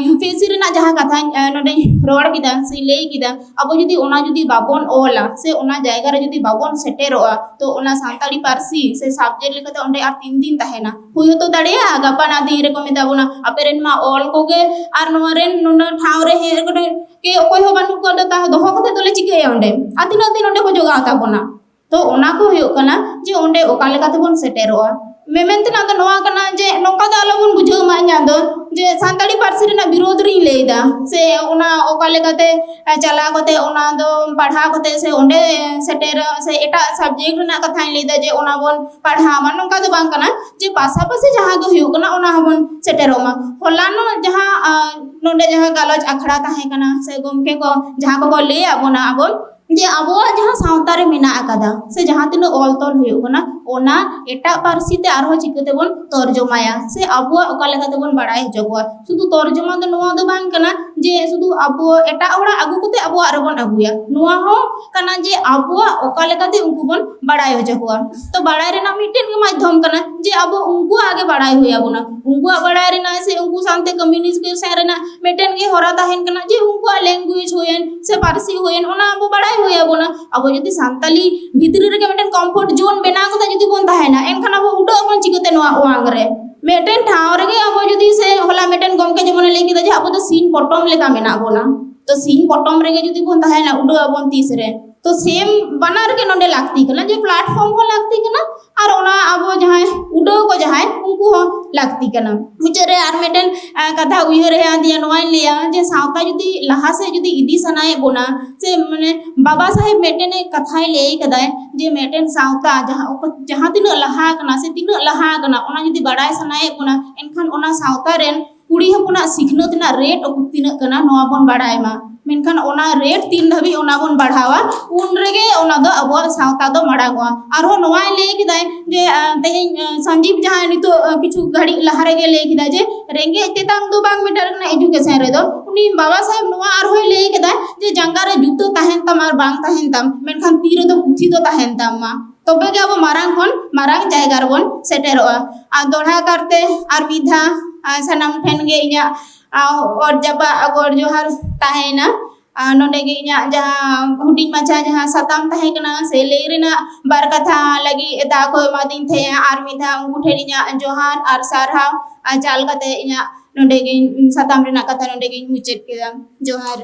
ᱭᱩ ᱯᱤ ᱮᱥ ᱥᱤ ᱨᱮᱱᱟᱜ ᱡᱟᱦᱟᱸ ᱠᱟᱛᱷᱟᱧ ᱱᱚᱰᱮᱧ ᱨᱚᱲ ᱠᱮᱫᱟ ᱥᱮ ᱞᱟᱹᱭ ᱠᱮᱫᱟ, ᱟᱵᱚ ᱡᱩᱫᱤ ᱚᱱᱟ ᱡᱩᱫᱤ ᱵᱟᱵᱚᱱ ᱚᱞᱟ ᱥᱮ ᱚᱱᱟ ᱡᱟᱭᱜᱟ ᱨᱮ ᱡᱩᱫᱤ ᱵᱟᱵᱚᱱ ᱥᱮᱴᱮᱨᱚᱜᱼᱟ, ᱛᱚ ᱚᱱᱟ ᱥᱟᱱᱛᱟᱲᱤ ᱯᱟᱹᱨᱥᱤ ᱥᱮ ᱥᱟᱵᱡᱮᱠᱴ ᱞᱮᱠᱟᱛᱮ ᱚᱸᱰᱮ ᱟᱨ ᱛᱤᱱ ᱫᱤᱱ ᱛᱟᱦᱮᱱᱟ? ᱦᱩᱭ ᱦᱚᱸᱛᱚ ᱫᱟᱲᱮᱭᱟᱜᱼᱟ ᱜᱟᱯᱟ ᱱᱟ ᱫᱤᱱ ᱨᱮᱠᱚ ᱢᱮᱛᱟ ᱵᱚᱱᱟ, ᱟᱯᱮ ᱨᱮᱱ ᱢᱟ ᱚᱞ ᱠᱚᱜᱮ ᱟᱨ ᱱᱚᱣᱟ ᱨᱮᱱ ᱱᱩᱱᱟᱹᱜ ᱴᱷᱟᱶ ᱨᱮ ᱦᱮᱡ ᱠᱟᱛᱮ ᱠᱮ ᱚᱠᱚᱭ ᱦᱚᱸ ᱵᱟᱹᱱᱩᱜ ᱠᱚᱣᱟ, ᱫᱚ ᱛᱟᱦᱚᱞᱮ ᱫᱚᱦᱚ ᱠᱟᱛᱮ ᱫᱚᱞᱮ ᱪᱤᱠᱟᱹᱭᱟ ᱚᱸᱰᱮ? ᱟᱨ ᱛᱤᱱᱟᱹᱜ ᱫᱤᱱ ᱚᱸᱰᱮ ᱠᱚ ᱡᱚᱜᱟᱣ ᱛᱟᱵᱚᱱᱟ? ᱛᱚ ᱚᱱᱟ ᱠᱚ ᱦᱩᱭᱩᱜ ᱠᱟᱱᱟ ᱡᱮ ᱚᱸᱰᱮ ᱚᱠᱟ ᱞᱮᱠᱟ ᱛᱮᱵᱚᱱ ᱥᱮᱴᱮᱨᱚᱜᱼᱟ᱾ ᱢᱮᱢᱮᱱ ᱛᱮᱱᱟᱜ ᱫᱚ ᱱᱚᱣᱟ ᱠᱟᱱᱟ ᱡᱮ ᱱᱚᱝᱠᱟ ᱫᱚ ᱟᱞᱚᱵᱚᱱ ᱵᱩᱡᱷᱟᱹᱣ ᱢᱟ ᱤᱧᱟᱹᱜ ᱫᱚ ᱡᱮ ᱥᱟᱱᱛᱟᱲᱤ ᱯᱟᱹᱨᱥᱤ ᱨᱮᱱᱟᱜ ᱵᱤᱨᱳᱫᱷ ᱨᱤᱧ ᱞᱟᱹᱭ ᱮᱫᱟ, ᱥᱮ ᱚᱱᱟ ᱚᱠᱟ ᱞᱮᱠᱟᱛᱮ ᱪᱟᱞᱟᱣ ᱠᱟᱛᱮ ᱚᱱᱟ ᱫᱚ ᱯᱟᱲᱦᱟᱣ ᱠᱟᱛᱮ ᱥᱮ ᱚᱸᱰᱮ ᱥᱮᱴᱮᱨ ᱥᱮ ᱮᱴᱟᱜ ᱥᱟᱵᱡᱮᱠᱴ ᱨᱮᱱᱟᱜ ᱠᱟᱛᱷᱟᱧ ᱞᱟᱹᱭ ᱮᱫᱟ ᱡᱮ ᱚᱱᱟ ᱵᱚᱱ ᱯᱟᱲᱦᱟᱣ ᱢᱟ, ᱱᱚᱝᱠᱟ ᱫᱚ ᱵᱟᱝ ᱠᱟᱱᱟ᱾ ᱡᱮ ᱯᱟᱥᱟᱯᱟᱥᱤ ᱡᱟᱦᱟᱸ ᱜᱮ ᱦᱩᱭᱩᱜ ᱠᱟᱱᱟ ᱚᱱᱟ ᱦᱚᱸᱵᱚᱱ ᱥᱮᱴᱮᱨᱚᱜ ᱢᱟ᱾ ᱦᱚᱞᱟᱱᱚᱜ ᱡᱟᱦᱟᱸ ᱱᱚᱰᱮ ᱡᱟᱦᱟᱸ ᱜᱟᱞᱚᱪ ᱟᱠᱷᱲᱟ ᱛᱟᱦᱮᱸ ᱠᱟᱱᱟ ᱥᱮ ᱜᱚᱢᱠᱮ ᱠᱚ ᱡᱟᱦᱟᱸ ᱠᱚᱠᱚ ᱞᱟᱹᱭ ᱟᱵᱚᱱᱟ ᱟᱵᱚᱱ ᱡᱮ ᱟᱵᱚᱣᱟᱜ ᱡᱟᱦᱟᱸ ᱥᱟᱶᱛᱟ ᱨᱮ ᱢᱮᱱᱟᱜ ᱟᱠᱟᱫᱟ ᱥᱮ ᱡᱟᱦᱟᱸ ᱛᱤᱱᱟᱹᱜ ᱚᱞ ᱛᱚᱞ ᱦᱩᱭᱩᱜ ᱠᱟᱱᱟ, ᱚᱱᱟ ᱮᱴᱟᱜ ᱯᱟᱹᱨᱥᱤ ᱛᱮ ᱟᱨᱦᱚᱸ ᱪᱤᱠᱟᱹ ᱛᱮᱵᱚᱱ ᱛᱚᱨᱡᱚᱢᱟᱭᱟ ᱥᱮ ᱟᱵᱚᱣᱟᱜ ᱚᱠᱟ ᱞᱮᱠᱟ ᱛᱮᱵᱚᱱ ᱵᱟᱲᱟᱭ ᱦᱚᱪᱚ ᱠᱚᱣᱟ? ᱥᱩᱫᱷᱩ ᱛᱚᱨᱡᱚᱢᱟ ᱫᱚ ᱱᱚᱣᱟ ᱫᱚ ᱵᱟᱝ ᱠᱟᱱᱟ ᱡᱮ ᱥᱩᱫᱷᱩ ᱟᱵᱚ ᱮᱴᱟᱜ ᱦᱚᱲᱟᱜ ᱟᱹᱜᱩ ᱠᱟᱛᱮ ᱟᱵᱚᱣᱟᱜ ᱨᱮᱵᱚᱱ ᱟᱹᱜᱩᱭᱟ, ᱱᱚᱣᱟ ᱦᱚᱸ ᱠᱟᱱᱟ ᱡᱮ ᱟᱵᱚᱣᱟᱜ ᱚᱠᱟ ᱞᱮᱠᱟᱛᱮ ᱩᱱᱠᱩ ᱵᱚᱱ ᱵᱟᱲᱟᱭ ᱦᱚᱪᱚ ᱠᱚᱣᱟ᱾ ᱛᱚ ᱵᱟᱲᱟᱭ ᱨᱮᱱᱟᱜ ᱢᱤᱫᱴᱮᱱ ᱜᱮ ᱢᱟᱫᱽᱫᱷᱚᱢ ᱠᱟᱱᱟ ᱡᱮ ᱟᱵᱚ ᱩᱱᱠᱩᱣᱟᱜ ᱜᱮ ᱵᱟᱲᱟᱭ ᱦᱩᱭ ᱟᱵᱚᱱᱟ, ᱩᱱᱠᱩᱣᱟᱜ ᱵᱟᱲᱟᱭ ᱨᱮᱱᱟᱜ ᱥᱮ ᱩᱱᱠᱩ ᱥᱟᱶᱛᱮ ᱠᱚᱢᱤᱭᱩᱱᱤᱠᱮᱥᱚᱱ ᱨᱮᱱᱟᱜ ᱢᱤᱫᱴᱮᱱ ᱜᱮ ᱦᱚᱨᱟ ᱛᱟᱦᱮᱱ ᱠᱟᱱᱟ ᱡᱮ ᱩᱱᱠᱩᱣᱟᱜ ᱞᱮᱝᱜᱩᱭᱮᱡᱽ ᱦᱩᱭᱮᱱ ᱥᱮ ᱯᱟᱹᱨᱥᱤ ᱦᱩᱭᱮᱱ, ᱚᱱᱟ ᱟᱵᱚ ᱵᱟᱲᱟᱭ ᱦᱩᱭ ᱟᱵᱚᱱᱟ᱾ ᱟᱵᱚ ᱡᱩᱫᱤ ᱥᱟᱱᱛᱟᱞᱤ ᱵᱷᱤᱛᱨᱤ ᱨᱮᱜᱮ ᱢᱤᱫᱴᱮᱱ ᱠᱚᱢᱯᱷᱚᱨᱴ ᱡᱳᱱ ᱵᱮᱱᱟᱣ ᱠᱟᱛᱮ ᱡᱩᱫᱤ ᱵᱚᱱ ᱛᱟᱦᱮᱱᱟ, ᱮᱱᱠᱷᱟᱱ ᱟᱵᱚ ᱩᱰᱟᱹᱜ ᱟᱵᱚᱱ ᱪᱤᱠᱟᱹᱛᱮ ᱱᱚᱣᱟ ᱚᱣᱟᱝ ᱨᱮ? ᱢᱤᱫᱴᱮᱱ ᱴᱷᱟᱶ ᱨᱮᱜᱮ ᱟᱵᱚ ᱡᱩᱫᱤ ᱥᱮ ᱦᱚᱞᱟ ᱢᱤᱫᱴᱮᱱ ᱜᱚᱢᱠᱮ ᱡᱮᱢᱚᱱᱮ ᱞᱟᱹᱭ ᱠᱮᱫᱟ ᱡᱮ ᱟᱵᱚ ᱫᱚ ᱥᱤᱧ ᱯᱚᱴᱚᱢ ᱞᱮᱠᱟ ᱢᱮᱱᱟᱜ ᱵᱚᱱᱟ, ᱛᱚ ᱥᱤᱧ ᱯᱚᱴᱚᱢ ᱨᱮᱜᱮ ᱡᱩᱫᱤ ᱵᱚᱱ ᱛᱟᱦᱮᱱᱟ, ᱩᱰᱟᱹᱜ ᱟᱵᱚᱱ ᱛᱤᱥ ᱨᱮ? ᱛᱚ ᱥᱮᱢ ᱵᱟᱱᱟᱨ ᱜᱮ ᱱᱚᱰᱮ ᱞᱟᱹᱠᱛᱤ ᱠᱟᱱᱟ, ᱡᱮ ᱯᱞᱟᱴᱯᱷᱚᱨᱢ ᱦᱚᱸ ᱞᱟᱹᱠᱛᱤ ᱠᱟᱱᱟ ᱟᱨ ᱚᱱᱟ ᱟᱵᱚ ᱡᱟᱦᱟᱸᱭ ᱩᱰᱟᱹᱣ ᱠᱚ ᱡᱟᱦᱟᱸᱭ, ᱩᱱᱠᱩ ᱦᱚᱸ ᱞᱟᱹᱠᱛᱤ ᱠᱟᱱᱟ᱾ ᱢᱩᱪᱟᱹᱫ ᱨᱮ ᱟᱨ ᱢᱤᱫᱴᱮᱱ ᱠᱟᱛᱷᱟ ᱩᱭᱦᱟᱹᱨ ᱦᱮᱡ ᱟᱹᱫᱤᱧᱟ, ᱱᱚᱣᱟᱧ ᱞᱟᱹᱭᱟ ᱡᱮ ᱥᱟᱶᱛᱟ ᱡᱩᱫᱤ ᱞᱟᱦᱟ ᱥᱮᱫ ᱡᱩᱫᱤ ᱤᱫᱤ ᱥᱟᱱᱟᱭᱮᱫ ᱵᱚᱱᱟ ᱥᱮ ᱢᱟᱱᱮ ᱵᱟᱵᱟ ᱥᱟᱦᱮᱵᱽ ᱢᱤᱫᱴᱮᱱ ᱠᱟᱛᱷᱟᱭ ᱞᱟᱹᱭ ᱠᱟᱫᱟᱭ ᱡᱮ ᱢᱤᱫᱴᱮᱱ ᱥᱟᱶᱛᱟ ᱡᱟᱦᱟᱸ ᱡᱟᱦᱟᱸ ᱛᱤᱱᱟᱹᱜ ᱞᱟᱦᱟ ᱟᱠᱟᱱᱟ ᱥᱮ ᱛᱤᱱᱟᱹᱜ ᱞᱟᱦᱟ ᱟᱠᱟᱱᱟ ᱚᱱᱟ ᱡᱩᱫᱤ ᱵᱟᱲᱟᱭ ᱥᱟᱱᱟᱭᱮᱫ ᱵᱚᱱᱟ, ᱮᱱᱠᱷᱟᱱ ᱚᱱᱟ ᱥᱟᱶᱛᱟ ᱨᱮᱱ ᱠᱩᱲᱤ ᱦᱚᱯᱚᱱᱟᱜ ᱥᱤᱠᱷᱱᱟᱹᱛ ᱨᱮᱱᱟᱜ rate ᱛᱤᱱᱟᱹᱜ ᱠᱟᱱᱟ ᱱᱚᱣᱟ ᱵᱚᱱ ᱵᱟᱲᱟᱭ ᱢᱟ᱾ ᱢᱮᱱᱠᱷᱟᱱ ᱚᱱᱟ rate ᱛᱤᱱ ᱫᱷᱟᱹᱵᱤᱡ ᱚᱱᱟ ᱵᱚᱱ ᱵᱟᱲᱦᱟᱣᱟ, ᱩᱱ ᱨᱮᱜᱮ ᱚᱱᱟ ᱫᱚ ᱟᱵᱚᱣᱟᱜ ᱥᱟᱶᱛᱟ ᱫᱚ ᱢᱟᱲᱟᱝᱚᱜᱼᱟ᱾ ᱟᱨᱦᱚᱸ ᱱᱚᱣᱟᱭ ᱞᱟᱹᱭ ᱠᱮᱫᱟᱭ ᱡᱮ ᱛᱮᱦᱮᱧ ᱥᱟᱱᱡᱤᱵ ᱡᱟᱦᱟᱸᱭ ᱱᱤᱛᱚᱜ ᱠᱤᱪᱷᱩ ᱜᱷᱟᱹᱲᱤᱡ ᱞᱟᱦᱟ ᱨᱮᱜᱮ ᱞᱟᱹᱭ ᱠᱮᱫᱟ ᱡᱮ ᱨᱮᱸᱜᱮᱡ ᱛᱮᱛᱟᱝ ᱫᱚ ᱵᱟᱝ ᱢᱮᱴᱟᱨ ᱠᱟᱱᱟ education ᱨᱮᱫᱚ, ᱩᱱᱤ ᱵᱟᱵᱟ ᱥᱟᱦᱮᱵᱽ ᱱᱚᱣᱟ ᱟᱨᱦᱚᱸᱭ ᱞᱟᱹᱭ ᱠᱮᱫᱟ ᱡᱮ ᱡᱟᱸᱜᱟ ᱨᱮ ᱡᱩᱛᱟᱹ ᱛᱟᱦᱮᱱ ᱛᱟᱢ ᱟᱨ ᱵᱟᱝ ᱛᱟᱦᱮᱱ ᱛᱟᱢ, ᱢᱮᱱᱠᱷᱟᱱ ᱛᱤ ᱨᱮᱫᱚ ᱯᱩᱛᱷᱤ ᱫᱚ ᱛᱟᱦᱮᱱ ᱛᱟᱢ ᱢᱟ, ᱛᱚᱵᱮ ᱜᱮ ᱟᱵᱚ ᱢᱟᱨᱟᱝ ᱠᱷᱚᱱ ᱢᱟᱨᱟᱝ ᱡᱟᱭᱜᱟ ᱨᱮᱵᱚᱱ ᱥᱮᱴᱮᱨᱚᱜᱼᱟ᱾ ᱟᱨ ᱫᱚᱲᱦᱟ ᱠᱟᱨᱛᱮ ᱟᱨ ᱢᱤᱫ ᱫᱷᱟᱣ ᱥᱟᱱᱟᱢ ᱴᱷᱮᱱ ᱜᱮ ᱤᱧᱟᱹᱜ ᱚᱨ ᱡᱟᱯᱟᱜ ᱜᱚᱰ ᱡᱚᱦᱟᱨ ᱛᱟᱦᱮᱸᱭᱮᱱᱟ᱾ ᱟᱨ ᱱᱚᱰᱮ ᱜᱮ ᱤᱧᱟᱹᱜ ᱡᱟᱦᱟᱸ ᱦᱩᱰᱤᱧ ᱢᱟᱪᱷᱟ ᱡᱟᱦᱟᱸ ᱥᱟᱛᱟᱢ ᱛᱟᱦᱮᱸ ᱠᱟᱱᱟ ᱥᱮ ᱞᱟᱹᱭ ᱨᱮᱱᱟᱜ ᱵᱟᱨ ᱠᱟᱛᱷᱟ ᱞᱟᱹᱜᱤᱫ ᱫᱟᱣ ᱠᱚ ᱮᱢᱟᱫᱤᱧ ᱛᱟᱦᱮᱸᱜᱼᱟ, ᱟᱨ ᱢᱤᱫ ᱫᱷᱟᱣ ᱩᱱᱠᱩ ᱴᱷᱮᱱ ᱤᱧᱟᱹᱜ ᱡᱚᱦᱟᱨ ᱟᱨ ᱥᱟᱨᱦᱟᱣ ᱟᱨ ᱪᱟᱞ ᱠᱟᱛᱮ ᱤᱧᱟᱹᱜ ᱱᱚᱰᱮ ᱜᱮ ᱥᱟᱛᱟᱢ ᱨᱮᱱᱟᱜ ᱠᱟᱛᱷᱟ ᱱᱚᱰᱮ ᱜᱮᱧ ᱢᱩᱪᱟᱹᱫ ᱠᱮᱫᱟ᱾ ᱡᱚᱦᱟᱨ᱾